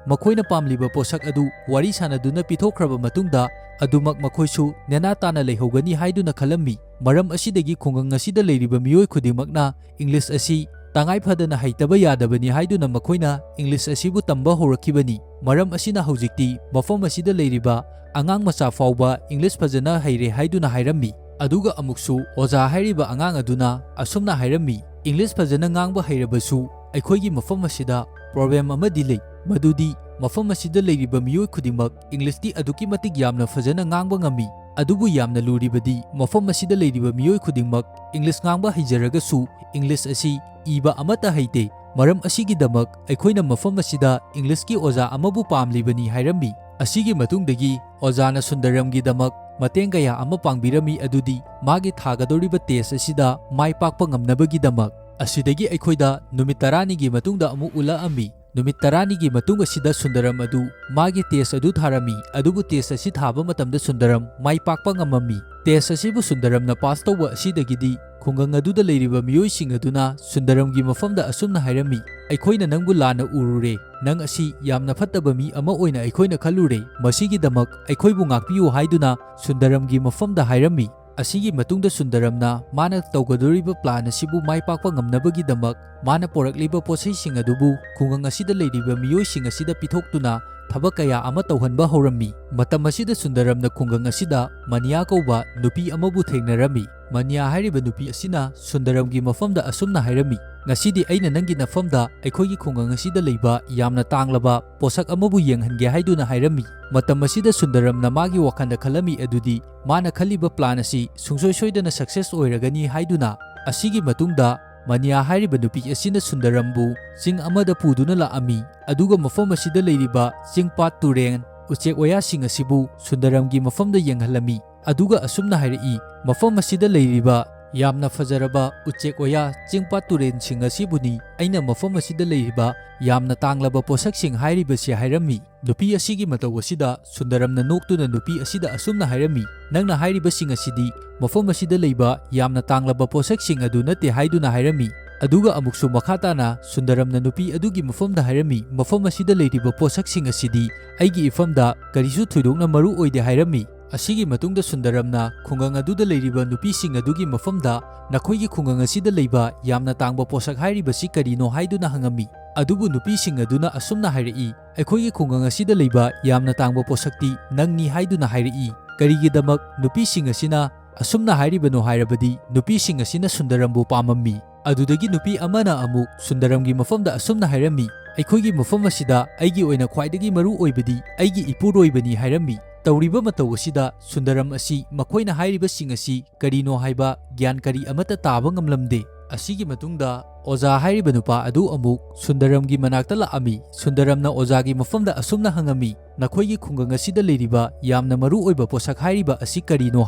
ꯃꯈꯣꯏꯅ ꯄꯥꯝꯂꯤꯕ ꯄꯣꯠꯁꯛ ꯑꯗꯨ ꯋꯥꯔꯤ ꯁꯥꯅꯗꯨꯅ ꯄꯤꯊꯣꯛꯈ꯭ꯔꯕ ꯃꯇꯨꯡꯗ ꯑꯗꯨꯃꯛ ꯃꯈꯣꯏꯁꯨ ꯅꯦꯅꯥ ꯇꯥꯅ ꯂꯩꯍꯧꯒꯅꯤ ꯍꯥꯏꯗꯨꯅ ꯈꯜꯂꯝꯃꯤ꯫ ꯃꯔꯝ ꯑꯁꯤꯗꯒꯤ ꯈꯨꯡꯒꯪ ꯑꯁꯤꯗ ꯂꯩꯔꯤꯕ ꯃꯤꯑꯣꯏ ꯈꯨꯗꯤꯡꯃꯛꯅ ꯏꯪꯂꯤꯁ ꯑꯁꯤ ꯇꯉꯥꯏ ꯐꯗꯅ ꯍꯩꯇꯕ ꯌꯥꯗꯕꯅꯤ ꯍꯥꯏꯗꯨꯅ ꯃꯈꯣꯏꯅ ꯏꯪꯂꯤꯁ ꯑꯁꯤꯕꯨ ꯇꯝꯕ ꯍꯧꯔꯛꯈꯤꯕꯅꯤ꯫ ꯃꯔꯝ ꯑꯁꯤꯅ ꯍꯧꯖꯤꯛꯇꯤ ꯃꯐꯝ ꯑꯁꯤꯗ ꯂꯩꯔꯤꯕ ꯑꯉꯥꯡ ꯃꯆꯥ ꯐꯥꯎꯕ ꯏꯪꯂꯤꯁ ꯐꯖꯅ ꯍꯩꯔꯦ ꯍꯥꯏꯗꯨꯅ ꯍꯥꯏꯔꯝꯃꯤ꯫ ꯑꯗꯨꯒ ꯑꯃꯨꯛꯁꯨ ꯑꯣꯖꯥ ꯍꯥꯏꯔꯤꯕ ꯑꯉꯥꯡ ꯑꯗꯨꯅ ꯑꯁꯨꯝꯅ ꯍꯥꯏꯔꯝꯃꯤ, "ꯏꯪꯂꯤꯁ ꯐꯖꯅ ꯉꯥꯡꯕ ꯍꯩꯔꯕꯁꯨ ꯑꯩꯈꯣꯏꯒꯤ ꯃꯐꯝ ꯑꯁꯤꯗ ꯄ꯭ꯔꯣꯕ꯭ꯂꯦꯝ ꯑꯃꯗꯤ ꯂꯩ, ꯃꯗꯨꯗꯤ ꯃꯐꯝ ꯑꯁꯤꯗ ꯂꯩꯔꯤꯕ ꯃꯤꯑꯣꯏ ꯈꯨꯗꯤꯡꯃꯛ ꯏꯪꯂꯤꯁꯇꯤ ꯑꯗꯨꯛꯀꯤ ꯃꯇꯤꯛ ꯌꯥꯝꯅ ꯐꯖꯅ ꯉꯥꯡꯕ ꯉꯝꯃꯤ, ꯑꯗꯨꯕꯨ ꯌꯥꯝꯅ ꯂꯨꯔꯤꯕꯗꯤ ꯃꯐꯝ ꯑꯁꯤꯗ ꯂꯩꯔꯤꯕ ꯃꯤꯑꯣꯏ ꯈꯨꯗꯤꯡꯃꯛ ꯏꯪꯂꯤꯁ ꯉꯥꯡꯕ ꯍꯩꯖꯔꯒꯁꯨ ꯏꯪꯂꯤꯁ ꯑꯁꯤ ꯏꯕ ꯑꯃꯠꯇ ꯍꯩꯇꯦ꯫ ꯃꯔꯝ ꯑꯁꯤꯒꯤꯗꯃꯛ ꯑꯩꯈꯣꯏꯅ ꯃꯐꯝ ꯑꯁꯤꯗ ꯏꯪꯂꯤꯁꯀꯤ ꯑꯣꯖꯥ ꯑꯃꯕꯨ ꯄꯥꯝꯂꯤꯕꯅꯤ" ꯍꯥꯏꯔꯝꯃꯤ꯫ ꯑꯁꯤꯒꯤ ꯃꯇꯨꯡꯗꯒꯤ ꯑꯣꯖꯥꯅ ꯁꯨꯟꯗꯔꯝꯒꯤꯗꯃꯛ ꯃꯇꯦꯡ ꯀꯌꯥ ꯑꯃ ꯄꯥꯡꯕꯤꯔꯝꯃꯤ, ꯑꯗꯨꯗꯤ ꯃꯥꯒꯤ ꯊꯥꯒꯗꯧꯔꯤꯕ ꯇꯦꯁ ꯑꯁꯤꯗ ꯃꯥꯏ ꯄꯥꯛꯄ ꯉꯝꯅꯕꯒꯤꯗꯃꯛ꯫ ꯑꯁꯤꯗꯒꯤ ꯑꯩꯈꯣꯏꯗ ꯅꯨꯃꯤꯠ ꯇꯔꯥꯅꯤꯒꯤ ꯃꯇꯨꯡꯗ ꯑꯃꯨꯛ ꯎꯠꯂꯛꯑꯝꯃꯤ꯫ ꯅꯨꯃꯤꯠ ꯇꯔꯥꯅꯤꯒꯤ ꯃꯇꯨꯡ ꯑꯁꯤꯗ ꯁꯨꯟꯗꯔꯝ ꯑꯗꯨ ꯃꯥꯒꯤ ꯇꯦꯁ ꯑꯗꯨ ꯊꯥꯔꯝꯃꯤ, ꯑꯗꯨꯕꯨ ꯇꯦꯁ ꯑꯁꯤ ꯊꯥꯕ ꯃꯇꯝꯗ ꯁꯨꯟꯗꯔꯝ ꯃꯥꯏ ꯄꯥꯛꯄ ꯉꯝꯃꯝꯃꯤ꯫ ꯇꯦꯁ ꯑꯁꯤꯕꯨ ꯁꯨꯟꯗꯔꯝꯅ ꯄꯥꯁ ꯇꯧꯕ ꯑꯁꯤꯗꯒꯤꯗꯤ ꯈꯨꯡꯒꯪ ꯑꯗꯨꯗ ꯂꯩꯔꯤꯕ ꯃꯤꯑꯣꯏꯁꯤꯡ ꯑꯗꯨꯅ ꯁꯨꯟꯗꯔꯝꯒꯤ ꯃꯐꯝꯗ ꯑꯁꯨꯝꯅ ꯍꯥꯏꯔꯝꯃꯤ, "ꯑꯩꯈꯣꯏꯅ ꯅꯪꯕꯨ ꯂꯥꯟꯅ ꯎꯔꯨꯔꯦ, ꯅꯪ ꯑꯁꯤ ꯌꯥꯝꯅ ꯐꯠꯇꯕ ꯃꯤ ꯑꯃ ꯑꯣꯏꯅ ꯑꯩꯈꯣꯏꯅ ꯈꯜꯂꯨꯔꯦ, ꯃꯁꯤꯒꯤꯗꯃꯛ ꯑꯩꯈꯣꯏꯕꯨ ꯉꯥꯛꯄꯤꯌꯨ" ꯍꯥꯏꯗꯨꯅ ꯁꯨꯟꯗꯔꯝꯒꯤ ꯃꯐꯝꯗ ꯍꯥꯏꯔꯝꯃꯤ꯫ ꯑꯁꯤꯒꯤ ꯃꯇꯨꯡꯗ ꯁꯨꯟꯗꯔꯝꯅ ꯃꯥꯅ ꯇꯧꯒꯗꯧꯔꯤꯕ plan ꯑꯁꯤꯕꯨ ꯃꯥꯏ ꯄꯥꯛꯄ ꯉꯝꯅꯕꯒꯤꯗꯃꯛ ꯃꯥꯅ ꯄꯣꯔꯛꯂꯤꯕ ꯄꯣꯠꯆꯩꯁꯤꯡ ꯑꯗꯨꯕꯨ ꯈꯨꯡꯒꯪ ꯑꯁꯤꯗ ꯂꯩꯔꯤꯕ ꯃꯤꯑꯣꯏꯁꯤꯡ ꯑꯁꯤꯗ ꯄꯤꯊꯣꯛꯇꯨꯅ ꯊꯕꯛ ꯀꯌꯥ ꯑꯃ ꯇꯧꯍꯟꯕ ꯍꯧꯔꯝꯃꯤ꯫ ꯃꯇꯝ ꯑꯁꯤꯗ ꯁꯨꯟꯗꯔꯝꯅ ꯈꯨꯡꯒꯪ ꯑꯁꯤꯗ ꯃꯅꯤꯌꯥ ꯀꯧꯕ ꯅꯨꯄꯤ ꯑꯃꯕꯨ ꯊꯦꯡꯅꯔꯝꯃꯤ꯫ ꯃꯅꯤꯌꯥ ꯍꯥꯏꯔꯤꯕ ꯅꯨꯄꯤ ꯑꯁꯤꯅ ꯁꯨꯟꯗꯔꯝꯒꯤ ꯃꯐꯝꯗ ꯑꯁꯨꯝꯅ ꯍꯥꯏꯔꯝꯃꯤ, "ꯉꯁꯤꯗꯤ ꯑꯩꯅ ꯅꯪꯒꯤ ꯅꯐꯝꯗ ꯑꯩꯈꯣꯏꯒꯤ ꯈꯨꯡꯒꯪ ꯑꯁꯤꯗ ꯂꯩꯕ ꯌꯥꯝꯅ ꯇꯥꯡꯂꯕ ꯄꯣꯠꯁꯛ ꯑꯃꯕꯨ ꯌꯦꯡꯍꯟꯒꯦ" ꯍꯥꯏꯗꯨꯅ ꯍꯥꯏꯔꯝꯃꯤ꯫ ꯃꯇꯝ ꯑꯁꯤꯗ ꯁꯨꯟꯗꯔꯝꯅ ꯃꯥꯒꯤ ꯋꯥꯈꯜꯗ ꯈꯜꯂꯝꯃꯤ ꯑꯗꯨꯗꯤ ꯃꯥꯅ ꯈꯜꯂꯤꯕ plan ꯑꯁꯤ ꯁꯨꯡꯁꯣꯏ ꯁꯣꯏꯗꯅ success ꯑꯣꯏꯔꯒꯅꯤ ꯍꯥꯏꯗꯨꯅ꯫ ꯑꯁꯤꯒꯤ ꯃꯇꯨꯡꯗ ꯃꯅꯤꯌꯥ ꯍꯥꯏꯔꯤꯕ ꯅꯨꯄꯤ ꯑꯁꯤꯅ ꯁꯨꯟꯗꯔꯝꯕꯨ ꯆꯤꯡ ꯑꯃꯗ ꯄꯨꯗꯨꯅ ꯂꯥꯛꯑꯝꯃꯤ, ꯑꯗꯨꯒ ꯃꯐꯝ ꯑꯁꯤꯗ ꯂꯩꯔꯤꯕ ꯆꯤꯡ ꯄꯥꯠ ꯇꯨꯔꯦꯟ, ꯎꯆꯦꯛ ꯋꯥꯌꯥꯁꯤꯡ ꯑꯁꯤꯕꯨ ꯁꯨꯟꯗꯔꯝꯒꯤ ꯃꯐꯝꯗ ꯌꯦꯡꯍꯜꯂꯝꯃꯤ꯫ ꯑꯗꯨꯒ ꯑꯁꯨꯝꯅ ꯍꯥꯏꯔꯛꯏ, "ꯃꯐꯝ ꯑꯁꯤꯗ ꯂꯩꯔꯤꯕ ꯌꯥꯝꯅ ꯐꯖꯔꯕ ꯎꯆꯦꯛ ꯋꯥꯌꯥ, ꯆꯤꯡ ꯄꯥꯠ ꯇꯨꯔꯦꯟꯁꯤꯡ ꯑꯁꯤꯕꯨꯅꯤ ꯑꯩꯅ ꯃꯐꯝ ꯑꯁꯤꯗ ꯂꯩꯔꯤꯕ ꯌꯥꯝꯅ ꯇꯥꯡꯂꯕ ꯄꯣꯠꯁꯛꯁꯤꯡ ꯍꯥꯏꯔꯤꯕꯁꯤ" ꯍꯥꯏꯔꯝꯃꯤ꯫ ꯅꯨꯄꯤ ꯑꯁꯤꯒꯤ ꯃꯇꯧ ꯑꯁꯤꯗ ꯁꯨꯟꯗꯔꯝꯅ ꯅꯣꯛꯇꯨꯅ ꯅꯨꯄꯤ ꯑꯁꯤꯗ ꯑꯁꯨꯝꯅ ꯍꯥꯏꯔꯝꯃꯤ, "ꯅꯪꯅ ꯍꯥꯏꯔꯤꯕꯁꯤꯡ ꯑꯁꯤꯗꯤ ꯃꯐꯝ ꯑꯁꯤꯗ ꯂꯩꯕ ꯌꯥꯝꯅ ꯇꯥꯡꯂꯕ ꯄꯣꯠꯁꯛꯁꯤꯡ ꯑꯗꯨ ꯅꯠꯇꯦ" ꯍꯥꯏꯗꯨꯅ ꯍꯥꯏꯔꯝꯃꯤ꯫ ꯑꯗꯨꯒ ꯑꯃꯨꯛꯁꯨ ꯃꯈꯥ ꯇꯥꯅ ꯁꯨꯟꯗꯔꯝꯅ ꯅꯨꯄꯤ ꯑꯗꯨꯒꯤ ꯃꯐꯝꯗ ꯍꯥꯏꯔꯝꯃꯤ, "ꯃꯐꯝ ꯑꯁꯤꯗ ꯂꯩꯔꯤꯕ ꯄꯣꯠꯁꯛꯁꯤꯡ ꯑꯁꯤꯗꯤ ꯑꯩꯒꯤ ꯏꯐꯝꯗ ꯀꯔꯤꯁꯨ ꯊꯣꯏꯗꯣꯛꯅ ꯃꯔꯨ ꯑꯣꯏꯗꯦ" ꯍꯥꯏꯔꯝꯃꯤ꯫ ꯑꯁꯤꯒꯤ ꯃꯇꯨꯡꯗ ꯁꯨꯟꯗꯔꯝꯅ ꯈꯨꯡꯒꯪ ꯑꯗꯨꯗ ꯂꯩꯔꯤꯕ ꯅꯨꯄꯤꯁꯤꯡ ꯑꯗꯨꯒꯤ ꯃꯐꯝꯗ, "ꯅꯈꯣꯏꯒꯤ ꯈꯨꯡꯒꯪ ꯑꯁꯤꯗ ꯂꯩꯕ ꯌꯥꯝꯅ ꯇꯥꯡꯕ ꯄꯣꯠꯁꯛ ꯍꯥꯏꯔꯤꯕꯁꯤ ꯀꯔꯤꯅꯣ?" ꯍꯥꯏꯗꯨꯅ ꯍꯪꯉꯝꯃꯤ꯫ ꯑꯗꯨꯕꯨ ꯅꯨꯄꯤꯁꯤꯡ ꯑꯗꯨꯅ ꯑꯁꯨꯝꯅ ꯍꯥꯏꯔꯛꯏ, "ꯑꯩꯈꯣꯏꯒꯤ ꯈꯨꯡꯒꯪ ꯑꯁꯤꯗ ꯂꯩꯕ ꯌꯥꯝꯅ ꯇꯥꯡꯕ ꯄꯣꯠꯁꯛꯇꯤ ꯅꯪꯅꯤ" ꯍꯥꯏꯗꯨꯅ ꯍꯥꯏꯔꯛꯏ꯫ ꯀꯔꯤꯒꯤꯗꯃꯛ ꯅꯨꯄꯤꯁꯤꯡ ꯑꯁꯤꯅ ꯑꯁꯨꯝꯅ ꯍꯥꯏꯔꯤꯕꯅꯣ ꯍꯥꯏꯔꯕꯗꯤ ꯅꯨꯄꯤꯁꯤꯡ ꯑꯁꯤꯅ ꯁꯨꯟꯗꯔꯝꯕꯨ ꯄꯥꯝꯃꯝꯃꯤ꯫ ꯑꯗꯨꯗꯒꯤ ꯅꯨꯄꯤ ꯑꯃꯅ ꯑꯃꯨꯛ ꯁꯨꯟꯗꯔꯝꯒꯤ ꯃꯐꯝꯗ ꯑꯁꯨꯝꯅ ꯍꯥꯏꯔꯝꯃꯤ, "ꯑꯩꯈꯣꯏꯒꯤ ꯃꯐꯝ ꯑꯁꯤꯗ ꯑꯩꯒꯤ ꯑꯣꯏꯅ ꯈ꯭ꯋꯥꯏꯗꯒꯤ ꯃꯔꯨ ꯑꯣꯏꯕꯗꯤ ꯑꯩꯒꯤ ꯏꯄꯨꯔꯣꯏꯕꯅꯤ" ꯍꯥꯏꯔꯝꯃꯤ꯫ ꯇꯧꯔꯤꯕ ꯃꯇꯧ ꯑꯁꯤꯗ ꯁꯨꯟꯗꯔꯝ ꯑꯁꯤ ꯃꯈꯣꯏꯅ ꯍꯥꯏꯔꯤꯕꯁꯤꯡ ꯑꯁꯤ ꯀꯔꯤꯅꯣ ꯍꯥꯏꯕ ꯒ꯭ꯌꯥꯟ ꯀꯔꯤ ꯑꯃꯠꯇ ꯇꯥꯕ ꯉꯝꯂꯝꯗꯦ꯫ ꯑꯁꯤꯒꯤ ꯃꯇꯨꯡꯗ ꯑꯣꯖꯥ ꯍꯥꯏꯔꯤꯕ ꯅꯨꯄꯥ ꯑꯗꯨ ꯑꯃꯨꯛ ꯁꯨꯟꯗꯔꯝꯒꯤ ꯃꯅꯥꯛꯇ ꯂꯥꯛꯑꯝꯃꯤ꯫ ꯁꯨꯟꯗꯔꯝꯅ ꯑꯣꯖꯥꯒꯤ ꯃꯐꯝꯗ ꯑꯁꯨꯝꯅ ꯍꯪꯉꯝꯃꯤ, "ꯅꯈꯣꯏꯒꯤ ꯈꯨꯡꯒꯪ ꯑꯁꯤꯗ ꯂꯩꯔꯤꯕ ꯌꯥꯝꯅ ꯃꯔꯨ ꯑꯣꯏꯕ ꯄꯣꯠꯁꯛ ꯍꯥꯏꯔꯤꯕ ꯑꯁꯤ ꯀꯔꯤꯅꯣ?"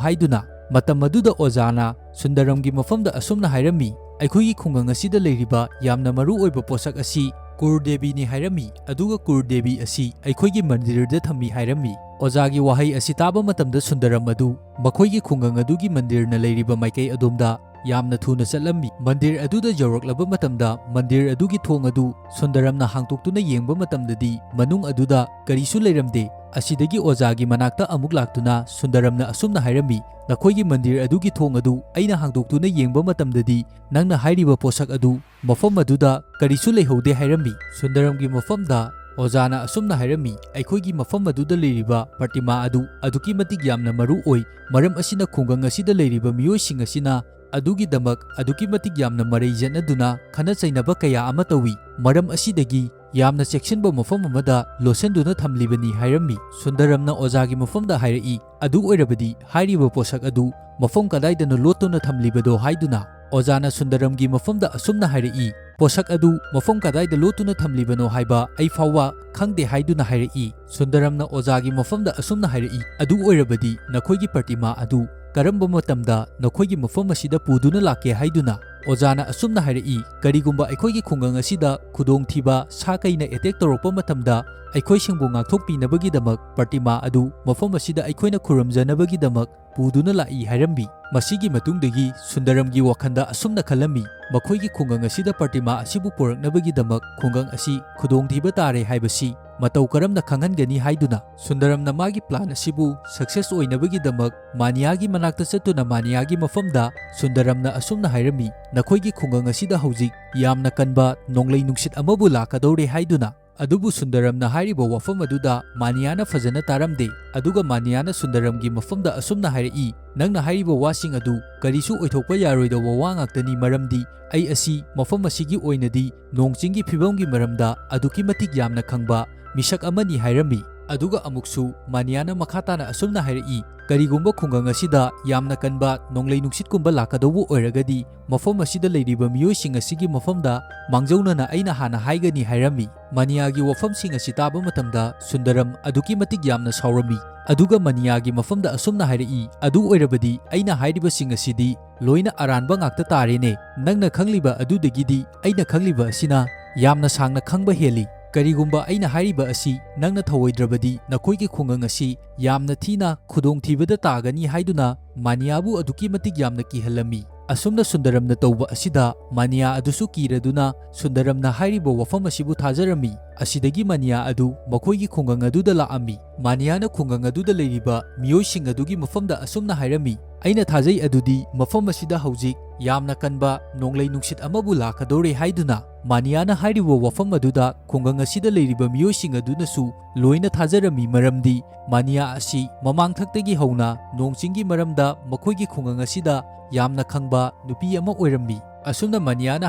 ꯍꯥꯏꯗꯨꯅ꯫ ꯃꯇꯝ ꯑꯗꯨꯗ ꯑꯣꯖꯥꯅ ꯁꯨꯟꯗꯔꯝꯒꯤ ꯃꯐꯝꯗ ꯑꯁꯨꯝꯅ ꯍꯥꯏꯔꯝꯃꯤ, "ꯑꯩꯈꯣꯏꯒꯤ ꯈꯨꯡꯒꯪ ꯑꯁꯤꯗ ꯂꯩꯔꯤꯕ ꯌꯥꯝꯅ ꯃꯔꯨ ꯑꯣꯏꯕ ꯄꯣꯠꯁꯛ ꯑꯁꯤ ꯀꯨꯔ ꯗꯦꯕꯤꯅꯤ" ꯍꯥꯏꯔꯝꯃꯤ, ꯑꯗꯨꯒ ꯀꯨꯔ ꯗꯦꯕꯤ ꯑꯁꯤ ꯑꯩꯈꯣꯏꯒꯤ ꯃꯟꯗꯤꯔꯗ ꯊꯝꯃꯤ ꯍꯥꯏꯔꯝꯃꯤ꯫ ꯑꯣꯖꯥꯒꯤ ꯋꯥꯍꯩ ꯑꯁꯤ ꯇꯥꯕ ꯃꯇꯝꯗ ꯁꯨꯟꯗꯔꯝ ꯑꯗꯨ ꯃꯈꯣꯏꯒꯤ ꯈꯨꯡꯒꯪ ꯑꯗꯨꯒꯤ ꯃꯟꯗꯤꯔꯅ ꯂꯩꯔꯤꯕ ꯃꯥꯏꯀꯩ ꯑꯗꯣꯝꯗ ꯌꯥꯝꯅ ꯊꯨꯅ ꯆꯠꯂꯝꯃꯤ꯫ ꯃꯟꯗꯤꯔ ꯑꯗꯨꯗ ꯌꯧꯔꯛꯂꯕ ꯃꯇꯝꯗ ꯃꯟꯗꯤꯔ ꯑꯗꯨꯒꯤ ꯊꯣꯡ ꯑꯗꯨ ꯁꯨꯟꯗꯔꯝꯅ ꯍꯥꯡꯗꯣꯛꯇꯨꯅ ꯌꯦꯡꯕ ꯃꯇꯝꯗꯗꯤ ꯃꯅꯨꯡ ꯑꯗꯨꯗ ꯀꯔꯤꯁꯨ ꯂꯩꯔꯝꯗꯦ꯫ ꯑꯁꯤꯗꯒꯤ ꯑꯣꯖꯥꯒꯤ ꯃꯅꯥꯛꯇ ꯑꯃꯨꯛ ꯂꯥꯛꯇꯨꯅ ꯁꯨꯟꯗꯔꯝꯅ ꯑꯁꯨꯝꯅ ꯍꯥꯏꯔꯝꯃꯤ, "ꯅꯈꯣꯏꯒꯤ ꯃꯟꯗꯤꯔ ꯑꯗꯨꯒꯤ ꯊꯣꯡ ꯑꯗꯨ ꯑꯩꯅ ꯍꯥꯡꯗꯣꯛꯇꯨꯅ ꯌꯦꯡꯕ ꯃꯇꯝꯗꯗꯤ ꯅꯪꯅ ꯍꯥꯏꯔꯤꯕ ꯄꯣꯠꯁꯛ ꯑꯗꯨ ꯃꯐꯝ ꯑꯗꯨꯗ ꯀꯔꯤꯁꯨ ꯂꯩꯍꯧꯗꯦ" ꯍꯥꯏꯔꯝꯃꯤ꯫ ꯁꯨꯟꯗꯔꯝꯒꯤ ꯃꯐꯝꯗ ꯑꯣꯖꯥꯅ ꯑꯁꯨꯝꯅ ꯍꯥꯏꯔꯝꯃꯤ, "ꯑꯩꯈꯣꯏꯒꯤ ꯃꯐꯝ ꯑꯗꯨꯗ ꯂꯩꯔꯤꯕ ꯄ꯭ꯔꯇꯤꯃꯥ ꯑꯗꯨ ꯑꯗꯨꯛꯀꯤ ꯃꯇꯤꯛ ꯌꯥꯝꯅ ꯃꯔꯨ ꯑꯣꯏ, ꯃꯔꯝ ꯑꯁꯤꯅ ꯈꯨꯡꯒꯪ ꯑꯁꯤꯗ ꯂꯩꯔꯤꯕ ꯃꯤꯑꯣꯏꯁꯤꯡ ꯑꯁꯤꯅ ꯑꯗꯨꯒꯤꯗꯃꯛ ꯑꯗꯨꯛꯀꯤ ꯃꯇꯤꯛ ꯌꯥꯝꯅ ꯃꯔꯩ ꯌꯦꯠꯅꯗꯨꯅ ꯈꯠꯅ ꯆꯩꯅꯕ ꯀꯌꯥ ꯑꯃ ꯇꯧꯏ꯫ ꯃꯔꯝ ꯑꯁꯤꯗꯒꯤ ꯌꯥꯝꯅ ꯆꯦꯛꯁꯤꯟꯕ ꯃꯐꯝ ꯑꯃꯗ ꯂꯣꯠꯁꯤꯟꯗꯨꯅ ꯊꯝꯂꯤꯕꯅꯤ" ꯍꯥꯏꯔꯝꯃꯤ꯫ ꯁꯨꯟꯗꯔꯝꯅ ꯑꯣꯖꯥꯒꯤ ꯃꯐꯝꯗ ꯍꯥꯏꯔꯛꯏ, "ꯑꯗꯨ ꯑꯣꯏꯔꯕꯗꯤ ꯍꯥꯏꯔꯤꯕ ꯄꯣꯠꯁꯛ ꯑꯗꯨ ꯃꯐꯝ ꯀꯗꯥꯏꯗꯅꯣ ꯂꯣꯠꯇꯨꯅ ꯊꯝꯂꯤꯕꯗꯣ?" ꯍꯥꯏꯗꯨꯅ꯫ ꯑꯣꯖꯥꯅ ꯁꯨꯟꯗꯔꯝꯒꯤ ꯃꯐꯝꯗ ꯑꯁꯨꯝꯅ ꯍꯥꯏꯔꯛꯏ, "ꯄꯣꯠꯁꯛ ꯑꯗꯨ ꯃꯐꯝ ꯀꯗꯥꯏꯗ ꯂꯣꯠꯇꯨꯅ ꯊꯝꯂꯤꯕꯅꯣ ꯍꯥꯏꯕ ꯑꯩ ꯐꯥꯎꯕ ꯈꯪꯗꯦ" ꯍꯥꯏꯗꯨꯅ ꯍꯥꯏꯔꯛꯏ꯫ ꯁꯨꯟꯗꯔꯝꯅ ꯑꯣꯖꯥꯒꯤ ꯃꯐꯝꯗ ꯑꯁꯨꯝꯅ ꯍꯥꯏꯔꯛꯏ, "ꯑꯗꯨ ꯑꯣꯏꯔꯕꯗꯤ ꯅꯈꯣꯏꯒꯤ ꯄ꯭ꯔꯇꯤꯃꯥ ꯑꯗꯨ ꯀꯔꯝꯕ ꯃꯇꯝꯗ ꯅꯈꯣꯏꯒꯤ ꯃꯐꯝ ꯑꯁꯤꯗ ꯄꯨꯗꯨꯅ ꯂꯥꯛꯀꯦ?" ꯍꯥꯏꯗꯨꯅ꯫ ꯑꯣꯖꯥꯅ ꯑꯁꯨꯝꯅ ꯍꯥꯏꯔꯛꯏ, "ꯀꯔꯤꯒꯨꯝꯕ ꯑꯩꯈꯣꯏꯒꯤ ꯈꯨꯡꯒꯪ ꯑꯁꯤꯗ ꯈꯨꯗꯣꯡꯊꯤꯕ ꯁꯥ ꯀꯩꯅ ꯑꯦꯇꯦꯛ ꯇꯧꯔꯛꯄ ꯃꯇꯝꯗ ꯑꯩꯈꯣꯏꯁꯤꯡꯕꯨ ꯉꯥꯛꯊꯣꯛꯄꯤꯅꯕꯒꯤꯗꯃꯛ ꯄ꯭ꯔꯇꯤꯃꯥ ꯑꯗꯨ ꯃꯐꯝ ꯑꯁꯤꯗ ꯑꯩꯈꯣꯏꯅ ꯈꯨꯔꯨꯝꯖꯅꯕꯒꯤꯗꯃꯛ ꯄꯨꯗꯨꯅ ꯂꯥꯛꯏ" ꯍꯥꯏꯔꯝꯃꯤ꯫ ꯃꯁꯤꯒꯤ ꯃꯇꯨꯡꯗꯒꯤ ꯁꯨꯟꯗꯔꯝꯒꯤ ꯋꯥꯈꯜꯗ ꯑꯁꯨꯝꯅ ꯈꯜꯂꯝꯃꯤ, "ꯃꯈꯣꯏꯒꯤ ꯈꯨꯡꯒꯪ ꯑꯁꯤꯗ ꯄ꯭ꯔꯇꯤꯃꯥ ꯑꯁꯤꯕꯨ ꯄꯨꯔꯛꯅꯕꯒꯤꯗꯃꯛ ꯈꯨꯡꯒꯪ ꯑꯁꯤ ꯈꯨꯗꯣꯡꯊꯤꯕ ꯇꯥꯔꯦ ꯍꯥꯏꯕꯁꯤ ꯃꯇꯧ ꯀꯔꯝꯅ ꯈꯪꯍꯟꯒꯅꯤ?" ꯍꯥꯏꯗꯨꯅ꯫ ꯁꯨꯟꯗꯔꯝꯅ ꯃꯥꯒꯤ ꯄ꯭ꯂꯥꯟ ꯑꯁꯤꯕꯨ ꯁꯛꯁꯦꯁ ꯑꯣꯏꯅꯕꯒꯤꯗꯃꯛ ꯃꯥꯅꯤꯌꯥꯒꯤ ꯃꯅꯥꯛꯇ ꯆꯠꯇꯨꯅ ꯃꯥꯅꯤꯌꯥꯒꯤ ꯃꯐꯝꯗ ꯁꯨꯟꯗꯔꯝꯅ ꯑꯁꯨꯝꯅ ꯍꯥꯏꯔꯝꯃꯤ, "ꯅꯈꯣꯏꯒꯤ ꯈꯨꯡꯒꯪ ꯑꯁꯤꯗ ꯍꯧꯖꯤꯛ ꯌꯥꯝꯅ ꯀꯟꯕ ꯅꯣꯡꯂꯩ ꯅꯨꯡꯁꯤꯠ ꯑꯃꯕꯨ ꯂꯥꯛꯀꯗꯧꯔꯦ" ꯍꯥꯏꯗꯨꯅ꯫ ꯑꯗꯨꯕꯨ ꯁꯨꯟꯗꯔꯝꯅ ꯍꯥꯏꯔꯤꯕ ꯋꯥꯐꯝ ꯑꯗꯨꯗ ꯃꯥꯅꯤꯌꯥꯅ ꯐꯖꯅ ꯇꯥꯔꯝꯗꯦ, ꯑꯗꯨꯒ ꯃꯥꯅꯤꯌꯥꯅ ꯁꯨꯟꯗꯔꯝꯒꯤ ꯃꯐꯝꯗ ꯑꯁꯨꯝꯅ ꯍꯥꯏꯔꯛꯏ, "ꯅꯪꯅ ꯍꯥꯏꯔꯤꯕ ꯋꯥꯁꯤꯡ ꯑꯗꯨ ꯀꯔꯤꯁꯨ ꯑꯣꯏꯊꯣꯛꯄ ꯌꯥꯔꯣꯏꯗꯧꯕ ꯋꯥ ꯉꯥꯛꯇꯅꯤ, ꯃꯔꯝꯗꯤ ꯑꯩ ꯑꯁꯤ ꯃꯐꯝ ꯑꯁꯤꯒꯤ ꯑꯣꯏꯅꯗꯤ ꯅꯣꯡ ꯆꯤꯡꯒꯤ ꯐꯤꯕꯝꯒꯤ ꯃꯔꯝꯗ ꯑꯗꯨꯛꯀꯤ ꯃꯇꯤꯛ ꯌꯥꯝꯅ ꯈꯪꯕ ꯃꯤꯁꯛ ꯑꯃꯅꯤ" ꯍꯥꯏꯔꯝꯃꯤ꯫ ꯑꯗꯨꯒ ꯑꯃꯨꯛꯁꯨ ꯃꯥꯅꯤꯌꯥꯅ ꯃꯈꯥ ꯇꯥꯅ ꯑꯁꯨꯝꯅ ꯍꯥꯏꯔꯛꯏ, "ꯀꯔꯤꯒꯨꯝꯕ ꯈꯨꯡꯒꯪ ꯑꯁꯤꯗ ꯌꯥꯝꯅ ꯀꯟꯕ ꯅꯣꯡꯂꯩ ꯅꯨꯡꯁꯤꯠꯀꯨꯝꯕ ꯂꯥꯛꯀꯗꯧꯕ ꯑꯣꯏꯔꯒꯗꯤ, ꯃꯐꯝ ꯑꯁꯤꯗ ꯂꯩꯔꯤꯕ ꯃꯤꯑꯣꯏꯁꯤꯡ ꯑꯁꯤꯒꯤ ꯃꯐꯝꯗ ꯃꯥꯡꯖꯧꯅꯅ ꯑꯩꯅ ꯍꯥꯟꯅ ꯍꯥꯏꯒꯅꯤ" ꯍꯥꯏꯔꯝꯃꯤ꯫ ꯃꯥꯅꯤꯌꯥꯒꯤ ꯋꯥꯐꯝꯁꯤꯡ ꯑꯁꯤ ꯇꯥꯕ ꯃꯇꯝꯗ ꯁꯨꯟꯗꯔꯝ ꯑꯗꯨꯛꯀꯤ ꯃꯇꯤꯛ ꯌꯥꯝꯅ ꯁꯥꯎꯔꯝꯃꯤ, ꯑꯗꯨꯒ ꯃꯥꯅꯤꯌꯥꯒꯤ ꯃꯐꯝꯗ ꯑꯁꯨꯝꯅ ꯍꯥꯏꯔꯛꯏ, "ꯑꯗꯨ ꯑꯣꯏꯔꯕꯗꯤ ꯑꯩꯅ ꯍꯥꯏꯔꯤꯕꯁꯤꯡ ꯑꯁꯤꯗꯤ ꯂꯣꯏꯅ ꯑꯔꯥꯟꯕ ꯉꯥꯛꯇ ꯇꯥꯔꯦꯅꯦ꯫ ꯅꯪꯅ ꯈꯪꯂꯤꯕ ꯑꯗꯨꯗꯒꯤꯗꯤ ꯑꯩꯅ ꯈꯪꯂꯤꯕ ꯑꯁꯤꯅ ꯌꯥꯝꯅ ꯁꯥꯡꯅ ꯈꯪꯕ ꯍꯦꯜꯂꯤ꯫ ꯀꯔꯤꯒꯨꯝꯕ ꯑꯩꯅ ꯍꯥꯏꯔꯤꯕ ꯑꯁꯤ ꯅꯪꯅ ꯊꯧꯑꯣꯏꯗ꯭ꯔꯕꯗꯤ ꯅꯈꯣꯏꯒꯤ ꯈꯨꯡꯒꯪ ꯑꯁꯤ ꯌꯥꯝꯅ ꯊꯤꯅ ꯈꯨꯗꯣꯡꯊꯤꯕꯗ ꯇꯥꯒꯅꯤ" ꯍꯥꯏꯗꯨꯅ ꯃꯥꯅꯤꯌꯥꯕꯨ ꯑꯗꯨꯛꯀꯤ ꯃꯇꯤꯛ ꯌꯥꯝꯅ ꯀꯤꯍꯜꯂꯝꯃꯤ꯫ ꯑꯁꯨꯝꯅ ꯁꯨꯟꯗꯔꯝꯅ ꯇꯧꯕ ꯑꯁꯤꯗ ꯃꯥꯅꯤꯌꯥ ꯑꯗꯨꯁꯨ ꯀꯤꯔꯗꯨꯅ ꯁꯨꯟꯗꯔꯝꯅ ꯍꯥꯏꯔꯤꯕ ꯋꯥꯐꯝ ꯑꯁꯤꯕꯨ ꯊꯥꯖꯔꯝꯃꯤ꯫ ꯑꯁꯤꯗꯒꯤ ꯃꯥꯅꯤꯌꯥ ꯑꯗꯨ ꯃꯈꯣꯏꯒꯤ ꯈꯨꯡꯒꯪ ꯑꯗꯨꯗ ꯂꯥꯛꯑꯝꯃꯤ꯫ ꯃꯥꯅꯤꯌꯥꯅ ꯈꯨꯡꯒꯪ ꯑꯗꯨꯗ ꯂꯩꯔꯤꯕ ꯃꯤꯑꯣꯏꯁꯤꯡ ꯑꯗꯨꯒꯤ ꯃꯐꯝꯗ ꯑꯁꯨꯝꯅ ꯍꯥꯏꯔꯝꯃꯤ, "ꯑꯩꯅ ꯊꯥꯖꯩ ꯑꯗꯨꯗꯤ ꯃꯐꯝ ꯑꯁꯤꯗ ꯍꯧꯖꯤꯛ ꯌꯥꯝꯅ ꯀꯟꯕ ꯅꯣꯡꯂꯩ ꯅꯨꯡꯁꯤꯠ ꯑꯃꯕꯨ ꯂꯥꯛꯀꯗꯧꯔꯦ" ꯍꯥꯏꯗꯨꯅ꯫ ꯃꯥꯅꯤꯌꯥꯅ ꯍꯥꯏꯔꯤꯕ ꯋꯥꯐꯝ ꯑꯗꯨꯗ ꯈꯨꯡꯒꯪ ꯑꯁꯤꯗ ꯂꯩꯔꯤꯕ ꯃꯤꯑꯣꯏꯁꯤꯡ ꯑꯗꯨꯅꯁꯨ ꯂꯣꯏꯅ ꯊꯥꯖꯔꯝꯃꯤ, ꯃꯔꯝꯗꯤ ꯃꯥꯅꯤꯌꯥ ꯑꯁꯤ ꯃꯃꯥꯡꯊꯛꯇꯒꯤ ꯍꯧꯅ ꯅꯣꯡ ꯆꯤꯡꯒꯤ ꯃꯔꯝꯗ ꯃꯈꯣꯏꯒꯤ ꯈꯨꯡꯒꯪ ꯑꯁꯤꯗ ꯌꯥꯝꯅ ꯈꯪꯕ ꯅꯨꯄꯤ ꯑꯃ ꯑꯣꯏꯔꯝꯃꯤ꯫ ꯑꯁꯨꯝꯅ ꯃꯥꯅꯤꯌꯥꯅ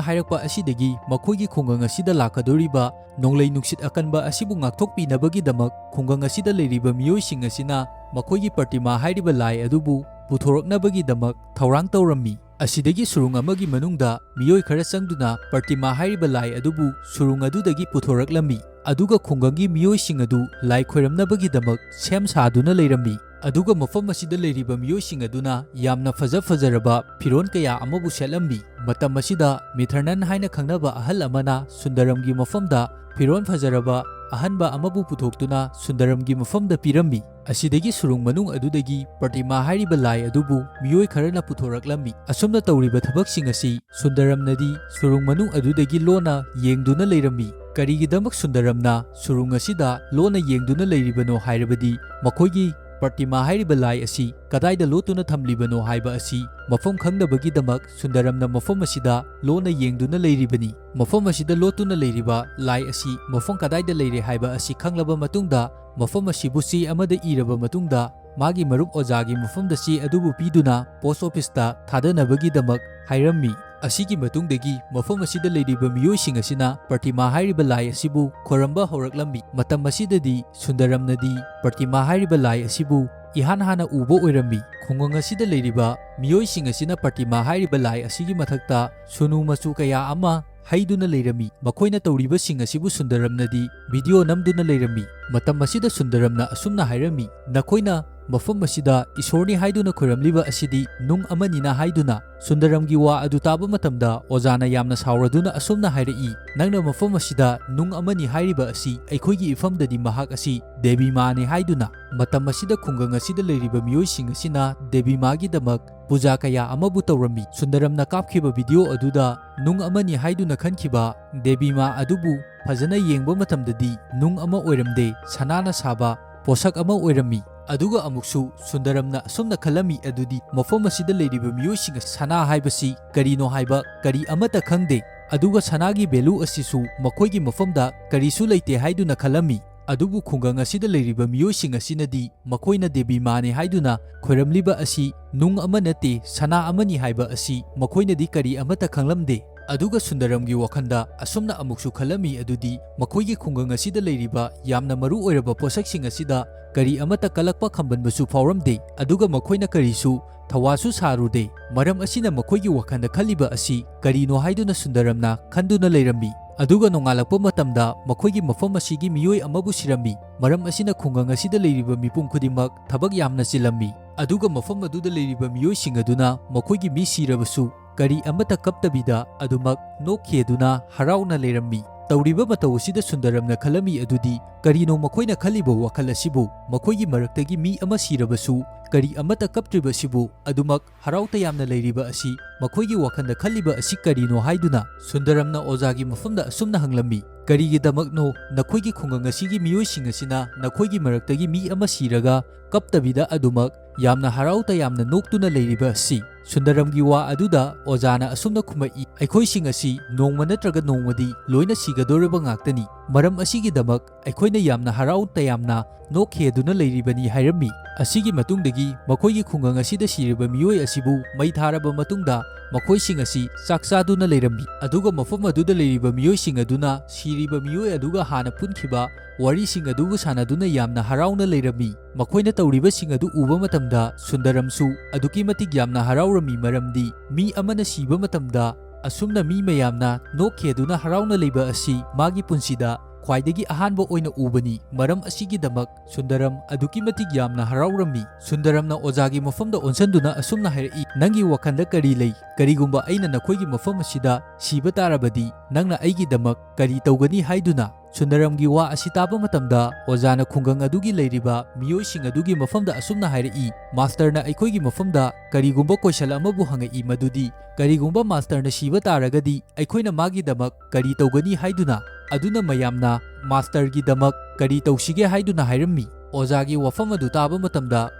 ꯍꯥꯏꯔꯛꯄ ꯑꯁꯤꯗꯒꯤ ꯃꯈꯣꯏꯒꯤ ꯈꯨꯡꯒꯪ ꯑꯁꯤꯗ ꯂꯥꯛꯀꯗꯧꯔꯤꯕ ꯅꯣꯡꯂꯩ ꯅꯨꯡꯁꯤꯠ ꯑꯀꯟꯕ ꯑꯁꯤꯕꯨ ꯉꯥꯛꯊꯣꯛꯄꯤꯅꯕꯒꯤꯗꯃꯛ ꯈꯨꯡꯒꯪ ꯑꯁꯤꯗ ꯂꯩꯔꯤꯕ ꯃꯤꯑꯣꯏꯁꯤꯡ ꯑꯁꯤꯅ ꯃꯈꯣꯏꯒꯤ ꯄ꯭ꯔꯇꯤꯃꯥ ꯍꯥꯏꯔꯤꯕ ꯂꯥꯏ ꯑꯗꯨꯕꯨ ꯄꯨꯊꯣꯔꯛꯅꯕꯒꯤꯗꯃꯛ ꯊꯧꯔꯥꯡ ꯇꯧꯔꯝꯃꯤ꯫ ꯑꯁꯤꯗꯒꯤ ꯁꯨꯔꯨꯡ ꯑꯃꯒꯤ ꯃꯅꯨꯡꯗ ꯃꯤꯑꯣꯏ ꯈꯔ ꯆꯪꯗꯨꯅ ꯄ꯭ꯔꯇꯤꯃꯥ ꯍꯥꯏꯔꯤꯕ ꯂꯥꯏ ꯑꯗꯨꯕꯨ ꯁꯨꯔꯨꯡ ꯑꯗꯨꯗꯒꯤ ꯄꯨꯊꯣꯔꯛꯂꯝꯃꯤ꯫ ꯑꯗꯨꯒ ꯈꯨꯡꯒꯪꯒꯤ ꯃꯤꯑꯣꯏꯁꯤꯡ ꯑꯗꯨ ꯂꯥꯏ ꯈꯣꯏꯔꯝꯅꯕꯒꯤꯗꯃꯛ ꯁꯦꯝ ꯁꯥꯗꯨꯅ ꯂꯩꯔꯝꯃꯤ꯫ ꯑꯗꯨꯒ ꯃꯐꯝ ꯑꯁꯤꯗ ꯂꯩꯔꯤꯕ ꯃꯤꯑꯣꯏꯁꯤꯡ ꯑꯗꯨꯅ ꯌꯥꯝꯅ ꯐꯖ ꯐꯖꯔꯕ ꯐꯤꯔꯣꯜ ꯀꯌꯥ ꯑꯃꯕꯨ ꯁꯦꯠꯂꯝꯃꯤ꯫ ꯃꯇꯝ ꯑꯁꯤꯗ ꯃꯤꯊꯔꯅꯟ ꯍꯥꯏꯅ ꯈꯪꯅꯕ ꯑꯍꯜ ꯑꯃꯅ ꯁꯨꯟꯗꯔꯝꯒꯤ ꯃꯐꯝꯗ ꯐꯤꯔꯣꯜ ꯐꯖꯔꯕ ꯑꯍꯟꯕ ꯑꯃꯕꯨ ꯄꯨꯊꯣꯛꯇꯨꯅ ꯁꯨꯟꯗꯔꯝꯒꯤ ꯃꯐꯝꯗ ꯄꯤꯔꯝꯃꯤ꯫ ꯑꯁꯤꯗꯒꯤ ꯁꯨꯔꯨꯡ ꯃꯅꯨꯡ ꯑꯗꯨꯗꯒꯤ ꯄ꯭ꯔꯇꯤꯃꯥ ꯍꯥꯏꯔꯤꯕ ꯂꯥꯏ ꯑꯗꯨꯕꯨ ꯃꯤꯑꯣꯏ ꯈꯔꯅ ꯄꯨꯊꯣꯔꯛꯂꯝꯃꯤ꯫ ꯑꯁꯨꯝꯅ ꯇꯧꯔꯤꯕ ꯊꯕꯛꯁꯤꯡ ꯑꯁꯤ ꯁꯨꯟꯗꯔꯝꯅꯗꯤ ꯁꯨꯔꯨꯡ ꯃꯅꯨꯡ ꯑꯗꯨꯗꯒꯤ ꯂꯣꯟꯅ ꯌꯦꯡꯗꯨꯅ ꯂꯩꯔꯝꯃꯤ꯫ ꯀꯔꯤꯒꯤꯗꯃꯛ ꯁꯨꯟꯗꯔꯝꯅ ꯁꯨꯔꯨꯡ ꯑꯁꯤꯗ ꯂꯣꯟꯅ ꯌꯦꯡꯗꯨꯅ ꯂꯩꯔꯤꯕꯅꯣ ꯍꯥꯏꯔꯕꯗꯤ ꯃꯈꯣꯏꯒꯤ ꯄ꯭ꯔꯇꯤꯃꯥ ꯍꯥꯏꯔꯤꯕ ꯂꯥꯏ ꯑꯁꯤ ꯀꯗꯥꯏꯗ ꯂꯣꯠꯇꯨꯅ ꯊꯝꯂꯤꯕꯅꯣ ꯍꯥꯏꯕ ꯑꯁꯤ ꯃꯐꯝ ꯈꯪꯅꯕꯒꯤꯗꯃꯛ ꯁꯨꯟꯗꯔꯝꯅ ꯃꯐꯝ ꯑꯁꯤꯗ ꯂꯣꯟꯅ ꯌꯦꯡꯗꯨꯅ ꯂꯩꯔꯤꯕꯅꯤ꯫ ꯃꯐꯝ ꯑꯁꯤꯗ ꯂꯣꯠꯇꯨꯅ ꯂꯩꯔꯤꯕ ꯂꯥꯏ ꯑꯁꯤ ꯃꯐꯝ ꯀꯗꯥꯏꯗ ꯂꯩꯔꯦ ꯍꯥꯏꯕ ꯑꯁꯤ ꯈꯪꯂꯕ ꯃꯇꯨꯡꯗ, ꯃꯐꯝ ꯑꯁꯤꯕꯨ ꯆꯦ ꯑꯃꯗ ꯏꯔꯕ ꯃꯇꯨꯡꯗ, ꯃꯥꯒꯤ ꯃꯔꯨꯞ ꯑꯣꯖꯥꯒꯤ ꯃꯐꯝꯗ ꯆꯦ ꯑꯗꯨꯕꯨ ꯄꯤꯗꯨꯅ ꯄꯣꯁ ꯑꯣꯐꯤꯁꯇ ꯊꯥꯗꯅꯕꯒꯤꯗꯃꯛ ꯍꯥꯏꯔꯝꯃꯤ꯫ ꯑꯁꯤꯒꯤ ꯃꯇꯨꯡꯗꯒꯤ ꯃꯐꯝ ꯑꯁꯤꯗ ꯂꯩꯔꯤꯕ ꯃꯤꯑꯣꯏꯁꯤꯡ ꯑꯁꯤꯅ ꯄ꯭ꯔꯇꯤꯃꯥ ꯍꯥꯏꯔꯤꯕ ꯂꯥꯏ ꯑꯁꯤꯕꯨ ꯈꯣꯏꯔꯝꯕ ꯍꯧꯔꯛꯂꯝꯃꯤ꯫ ꯃꯇꯝ ꯑꯁꯤꯗꯗꯤ ꯁꯨꯟꯗꯔꯝꯅꯗꯤ ꯄ꯭ꯔꯇꯤꯃꯥ ꯍꯥꯏꯔꯤꯕ ꯂꯥꯏ ꯑꯁꯤꯕꯨ ꯏꯍꯥꯟ ꯍꯥꯟꯅ ꯎꯕ ꯑꯣꯏꯔꯝꯃꯤ꯫ ꯈꯨꯡꯒꯪ ꯑꯁꯤꯗ ꯂꯩꯔꯤꯕ ꯃꯤꯑꯣꯏꯁꯤꯡ ꯑꯁꯤꯅ ꯄ꯭ꯔꯇꯤꯃꯥ ꯍꯥꯏꯔꯤꯕ ꯂꯥꯏ ꯑꯁꯤꯒꯤ ꯃꯊꯛꯇ ꯁꯨꯅꯨ ꯃꯆꯨ ꯀꯌꯥ ꯑꯃ ꯍꯩꯗꯨꯅ ꯂꯩꯔꯝꯃꯤ꯫ ꯃꯈꯣꯏꯅ ꯇꯧꯔꯤꯕꯁꯤꯡ ꯑꯁꯤꯕꯨ ꯁꯨꯟꯗꯔꯝꯅꯗꯤ ꯚꯤꯗꯤꯑꯣ ꯅꯝꯗꯨꯅ ꯂꯩꯔꯝꯃꯤ꯫ ꯃꯇꯝ ꯑꯁꯤꯗ ꯁꯨꯟꯗꯔꯝꯅ ꯑꯁꯨꯝꯅ ꯍꯥꯏꯔꯝꯃꯤ, "ꯅꯈꯣꯏꯅ ꯃꯐꯝ ꯑꯁꯤꯗ ꯏꯁꯣꯔꯅꯤ ꯍꯥꯏꯗꯨꯅ ꯈꯣꯏꯔꯝꯂꯤꯕ ꯑꯁꯤꯗꯤ ꯅꯨꯡ ꯑꯃꯅꯤꯅ" ꯍꯥꯏꯗꯨꯅ꯫ ꯁꯨꯟꯗꯔꯝꯒꯤ ꯋꯥ ꯑꯗꯨ ꯇꯥꯕ ꯃꯇꯝꯗ ꯑꯣꯖꯥꯅ ꯌꯥꯝꯅ ꯁꯥꯎꯔꯗꯨꯅ ꯑꯁꯨꯝꯅ ꯍꯥꯏꯔꯛꯏ, "ꯅꯪꯅ ꯃꯐꯝ ꯑꯁꯤꯗ ꯅꯨꯡ ꯑꯃꯅꯤ ꯍꯥꯏꯔꯤꯕ ꯑꯁꯤ ꯑꯩꯈꯣꯏꯒꯤ ꯏꯐꯝꯗꯗꯤ ꯃꯍꯥꯛ ꯑꯁꯤ ꯗꯦꯕꯤ ꯃꯥꯅꯤ" ꯍꯥꯏꯗꯨꯅ꯫ ꯃꯇꯝ ꯑꯁꯤꯗ ꯈꯨꯡꯒꯪ ꯑꯁꯤꯗ ꯂꯩꯔꯤꯕ ꯃꯤꯑꯣꯏꯁꯤꯡ ꯑꯁꯤꯅ ꯗꯦꯕꯤ ꯃꯥꯒꯤꯗꯃꯛ ꯄꯨꯖꯥ ꯀꯌꯥ ꯑꯃꯕꯨ ꯇꯧꯔꯝꯃꯤ꯫ ꯁꯨꯟꯗꯔꯝꯅ ꯀꯥꯞꯈꯤꯕ ꯚꯤꯗꯤꯑꯣ ꯑꯗꯨꯗ ꯅꯨꯡ ꯑꯃꯅꯤ ꯍꯥꯏꯗꯨꯅ ꯈꯟꯈꯤꯕ ꯗꯦꯕꯤ ꯃꯥ ꯑꯗꯨꯕꯨ ꯐꯖꯅ ꯌꯦꯡꯕ ꯃꯇꯝꯗꯗꯤ ꯅꯨꯡ ꯑꯃ ꯑꯣꯏꯔꯝꯗꯦ, ꯁꯅꯥꯅ ꯁꯥꯕ ꯄꯣꯁꯛ ꯑꯃ ꯑꯣꯏꯔꯝꯃꯤ꯫ ꯑꯗꯨꯒ ꯑꯃꯨꯛꯁꯨ ꯁꯨꯟꯗꯔꯝꯅ ꯑꯁꯨꯝꯅ ꯈꯜꯂꯝꯃꯤ ꯑꯗꯨꯗꯤ, ꯃꯐꯝ ꯑꯁꯤꯗ ꯂꯩꯔꯤꯕ ꯃꯤꯑꯣꯏꯁꯤꯡ ꯑꯁꯤ ꯁꯅꯥ ꯍꯥꯏꯕꯁꯤ ꯀꯔꯤꯅꯣ ꯍꯥꯏꯕ ꯀꯔꯤ ꯑꯃꯠꯇ ꯈꯪꯗꯦ, ꯑꯗꯨꯒ ꯁꯅꯥꯒꯤ ꯚꯦꯂꯨ ꯑꯁꯤꯁꯨ ꯃꯈꯣꯏꯒꯤ ꯃꯐꯝꯗ ꯀꯔꯤꯁꯨ ꯂꯩꯇꯦ ꯍꯥꯏꯗꯨꯅ ꯈꯜꯂꯝꯃꯤ꯫ ꯑꯗꯨꯕꯨ ꯈꯨꯡꯒꯪ ꯑꯁꯤꯗ ꯂꯩꯔꯤꯕ ꯃꯤꯑꯣꯏꯁꯤꯡ ꯑꯁꯤꯅꯗꯤ ꯃꯈꯣꯏꯅ ꯗꯦꯕꯤ ꯃꯥꯅꯦ ꯍꯥꯏꯗꯨꯅ ꯈꯣꯏꯔꯝꯂꯤꯕ ꯑꯁꯤ ꯅꯨꯡ ꯑꯃ ꯅꯠꯇꯦ, ꯁꯅꯥ ꯑꯃꯅꯤ ꯍꯥꯏꯕ ꯑꯁꯤ ꯃꯈꯣꯏꯅꯗꯤ ꯀꯔꯤ ꯑꯃꯠꯇ ꯈꯪꯂꯝꯗꯦ꯫ ꯑꯗꯨꯒ ꯁꯨꯟꯗꯔꯝꯒꯤ ꯋꯥꯈꯜꯗ ꯑꯁꯨꯝꯅ ꯑꯃꯨꯛꯁꯨ ꯈꯜꯂꯝꯃꯤ ꯑꯗꯨꯗꯤ, ꯃꯈꯣꯏꯒꯤ ꯈꯨꯡꯒꯪ ꯑꯁꯤꯗ ꯂꯩꯔꯤꯕ ꯌꯥꯝꯅ ꯃꯔꯨ ꯑꯣꯏꯔꯕ ꯄꯣꯠꯁꯛꯁꯤꯡ ꯑꯁꯤꯗ ꯀꯔꯤ ꯑꯃꯠꯇ ꯀꯜꯂꯛꯄ ꯈꯝꯕꯟꯕꯁꯨ ꯐꯥꯎꯔꯝꯗꯦ, ꯑꯗꯨꯒ ꯃꯈꯣꯏꯅ ꯀꯔꯤꯁꯨ ꯊꯋꯥꯁꯨ ꯁꯥꯔꯨꯗꯦ꯫ ꯃꯔꯝ ꯑꯁꯤꯅ ꯃꯈꯣꯏꯒꯤ ꯋꯥꯈꯜꯗ ꯈꯜꯂꯤꯕ ꯑꯁꯤ ꯀꯔꯤꯅꯣ ꯍꯥꯏꯗꯨꯅ ꯁꯨꯟꯗꯔꯝꯅ ꯈꯟꯗꯨꯅ ꯂꯩꯔꯝꯃꯤ꯫ ꯑꯗꯨꯒ ꯅꯣꯡꯉꯥꯜꯂꯛꯄ ꯃꯇꯝꯗ ꯃꯈꯣꯏꯒꯤ ꯃꯐꯝ ꯑꯁꯤꯒꯤ ꯃꯤꯑꯣꯏ ꯑꯃꯕꯨ ꯁꯤꯔꯝꯃꯤ꯫ ꯃꯔꯝ ꯑꯁꯤꯅ ꯈꯨꯡꯒꯪ ꯑꯁꯤꯗ ꯂꯩꯔꯤꯕ ꯃꯤꯄꯨꯝ ꯈꯨꯗꯤꯡꯃꯛ ꯊꯕꯛ ꯌꯥꯝꯅ ꯆꯤꯜꯂꯝꯃꯤ꯫ ꯑꯗꯨꯒ ꯃꯐꯝ ꯑꯗꯨꯗ ꯂꯩꯔꯤꯕ ꯃꯤꯑꯣꯏꯁꯤꯡ ꯑꯗꯨꯅ ꯃꯈꯣꯏꯒꯤ ꯃꯤ ꯁꯤꯔꯕꯁꯨ ꯀꯔꯤ ꯑꯃꯠꯇ ꯀꯞꯇꯕꯤꯗ ꯑꯗꯨꯃꯛ ꯅꯣꯛꯈꯤꯗꯨꯅ ꯍꯔꯥꯎꯅ ꯂꯩꯔꯝꯃꯤ꯫ ꯇꯧꯔꯤꯕ ꯃꯇꯧ ꯑꯁꯤꯗ ꯁꯨꯟꯗꯔꯝꯅ ꯈꯜꯂꯝꯃꯤ ꯑꯗꯨꯗꯤ, ꯀꯔꯤꯅꯣ ꯃꯈꯣꯏꯅ ꯈꯜꯂꯤꯕ ꯋꯥꯈꯜ ꯑꯁꯤꯕꯨ? ꯃꯈꯣꯏꯒꯤ ꯃꯔꯛꯇꯒꯤ ꯃꯤ ꯑꯃ ꯁꯤꯔꯕꯁꯨ ꯀꯔꯤ ꯑꯃꯠꯇ ꯀꯞꯇ꯭ꯔꯤꯕꯁꯤꯕꯨ ꯑꯗꯨꯃꯛ ꯍꯔꯥꯎ ꯇꯌꯥꯝꯅ ꯂꯩꯔꯤꯕ ꯑꯁꯤ ꯃꯈꯣꯏꯒꯤ ꯋꯥꯈꯜꯗ ꯈꯜꯂꯤꯕ ꯑꯁꯤ ꯀꯔꯤꯅꯣ ꯍꯥꯏꯗꯨꯅ ꯁꯨꯟꯗꯔꯝꯅ ꯑꯣꯖꯥꯒꯤ ꯃꯐꯝꯗ ꯑꯁꯨꯝꯅ ꯍꯪꯂꯝꯃꯤ, "ꯀꯔꯤꯒꯤꯗꯃꯛꯅꯣ ꯅꯈꯣꯏꯒꯤ ꯈꯨꯡꯒꯪ ꯑꯁꯤꯒꯤ ꯃꯤꯑꯣꯏꯁꯤꯡ ꯑꯁꯤꯅ ꯅꯈꯣꯏꯒꯤ ꯃꯔꯛꯇꯒꯤ ꯃꯤ ꯑꯃ ꯁꯤꯔꯒ ꯀꯞꯇꯕꯤꯗ ꯑꯗꯨꯃꯛ ꯌꯥꯝꯅ ꯍꯔꯥꯎ ꯇꯌꯥꯝꯅ ꯅꯣꯛꯇꯨꯅ ꯂꯩꯔꯤꯕ ꯑꯁꯤ?" ꯁꯨꯟꯗꯔꯝꯒꯤ ꯋꯥ ꯑꯗꯨꯗ ꯑꯣꯖꯥꯅ ꯑꯁꯨꯝꯅ ꯈꯨꯝꯃꯛꯏ, "ꯑꯩꯈꯣꯏꯁꯤꯡ ꯑꯁꯤ ꯅꯣꯡꯃ ꯅꯠꯇ꯭ꯔꯒ ꯅꯣꯡꯃꯗꯤ ꯂꯣꯏꯅ ꯁꯤꯒꯗꯧꯔꯤꯕ ꯉꯥꯛꯇꯅꯤ꯫ ꯃꯔꯝ ꯑꯁꯤꯒꯤꯗꯃꯛ ꯑꯩꯈꯣꯏꯅ ꯌꯥꯝꯅ ꯍꯔꯥꯎ ꯇꯌꯥꯝꯅ ꯅꯣꯛꯈꯤꯗꯨꯅ ꯂꯩꯔꯤꯕꯅꯤ" ꯍꯥꯏꯔꯝꯃꯤ꯫ ꯑꯁꯤꯒꯤ ꯃꯇꯨꯡꯗꯒꯤ ꯃꯈꯣꯏꯒꯤ ꯈꯨꯡꯒꯪ ꯑꯁꯤꯗ ꯁꯤꯔꯤꯕ ꯃꯤꯑꯣꯏ ꯑꯁꯤꯕꯨ ꯃꯩ ꯊꯥꯔꯕ ꯃꯇꯨꯡꯗ ꯃꯈꯣꯏꯁꯤꯡ ꯑꯁꯤ ꯆꯥꯛ ꯆꯥꯗꯨꯅ ꯂꯩꯔꯝꯃꯤ꯫ ꯑꯗꯨꯒ ꯃꯐꯝ ꯑꯗꯨꯗ ꯂꯩꯔꯤꯕ ꯃꯤꯑꯣꯏꯁꯤꯡ ꯑꯗꯨꯅ ꯁꯤꯔꯤꯕ ꯃꯤꯑꯣꯏ ꯑꯗꯨꯒ ꯍꯥꯟꯅ ꯄꯨꯟꯈꯤꯕ ꯋꯥꯔꯤꯁꯤꯡ ꯑꯗꯨꯕꯨ ꯁꯥꯟꯅꯗꯨꯅ ꯌꯥꯝꯅ ꯍꯔꯥꯎꯅ ꯂꯩꯔꯝꯃꯤ꯫ ꯃꯈꯣꯏꯅ ꯇꯧꯔꯤꯕꯁꯤꯡ ꯑꯗꯨ ꯎꯕ ꯃꯇꯝꯗ ꯁꯨꯟꯗꯔꯝꯁꯨ ꯑꯗꯨꯛꯀꯤ ꯃꯇꯤꯛ ꯌꯥꯝꯅ ꯍꯔꯥꯎꯔꯝꯃꯤ, ꯃꯔꯝꯗꯤ ꯃꯤ ꯑꯃꯅ ꯁꯤꯕ ꯃꯇꯝꯗ ꯑꯁꯨꯝꯅ ꯃꯤ ꯃꯌꯥꯝꯅ ꯅꯣꯛꯈꯤꯗꯨꯅ ꯍꯔꯥꯎꯅ ꯂꯩꯕ ꯑꯁꯤ ꯃꯥꯒꯤ ꯄꯨꯟꯁꯤꯗ ꯈ꯭ꯋꯥꯏꯗꯒꯤ ꯑꯍꯥꯟꯕ ꯑꯣꯏꯅ ꯎꯕꯅꯤ꯫ ꯃꯔꯝ ꯑꯁꯤꯒꯤꯗꯃꯛ ꯁꯨꯟꯗꯔꯝ ꯑꯗꯨꯛꯀꯤ ꯃꯇꯤꯛ ꯌꯥꯝꯅ ꯍꯔꯥꯎꯔꯝꯃꯤ꯫ ꯁꯨꯟꯗꯔꯝꯅ ꯑꯣꯖꯥꯒꯤ ꯃꯐꯝꯗ ꯑꯣꯟꯁꯤꯟꯗꯨꯅ ꯑꯁꯨꯝꯅ ꯍꯥꯏꯔꯛꯏ, "ꯅꯪꯒꯤ ꯋꯥꯈꯜꯗ ꯀꯔꯤ ꯂꯩ? ꯀꯔꯤꯒꯨꯝꯕ ꯑꯩꯅ ꯅꯈꯣꯏꯒꯤ ꯃꯐꯝ ꯑꯁꯤꯗ ꯁꯤꯕ ꯇꯥꯔꯕꯗꯤ ꯅꯪꯅ ꯑꯩꯒꯤꯗꯃꯛ ꯀꯔꯤ ꯇꯧꯒꯅꯤ?" ꯍꯥꯏꯗꯨꯅ꯫ ꯁꯨꯟꯗꯔꯝꯒꯤ ꯋꯥ ꯑꯁꯤ ꯇꯥꯕ ꯃꯇꯝꯗ ꯑꯣꯖꯥꯅ ꯈꯨꯡꯒꯪ ꯑꯗꯨꯒꯤ ꯂꯩꯔꯤꯕ ꯃꯤꯑꯣꯏꯁꯤꯡ ꯑꯗꯨꯒꯤ ꯃꯐꯝꯗ ꯑꯁꯨꯝꯅ ꯍꯥꯏꯔꯛꯏ, "ꯃꯥꯁꯇꯔꯅ ꯑꯩꯈꯣꯏꯒꯤ ꯃꯐꯝꯗ ꯀꯔꯤꯒꯨꯝꯕ ꯀꯣꯏꯁꯟ ꯑꯃꯕꯨ ꯍꯪꯉꯛꯏ, ꯃꯗꯨꯗꯤ ꯀꯔꯤꯒꯨꯝꯕ ꯃꯥꯁꯇꯔꯅ ꯁꯤꯕ ꯇꯥꯔꯒꯗꯤ ꯑꯩꯈꯣꯏꯅ ꯃꯥꯒꯤꯗꯃꯛ ꯀꯔꯤ ꯇꯧꯒꯅꯤ?" ꯍꯥꯏꯗꯨꯅ꯫ ꯑꯗꯨꯅ ꯃꯌꯥꯝꯅ ꯃꯥꯁꯇꯔꯒꯤꯗꯃꯛ ꯀꯔꯤ ꯇꯧꯁꯤꯒꯦ ꯍꯥꯏꯗꯨꯅ ꯍꯥꯏꯔꯝꯃꯤ꯫ ꯑꯣꯖꯥꯒꯤ ꯋꯥꯐꯝ ꯑꯗꯨ ꯇꯥꯕ ꯃꯇꯝꯗ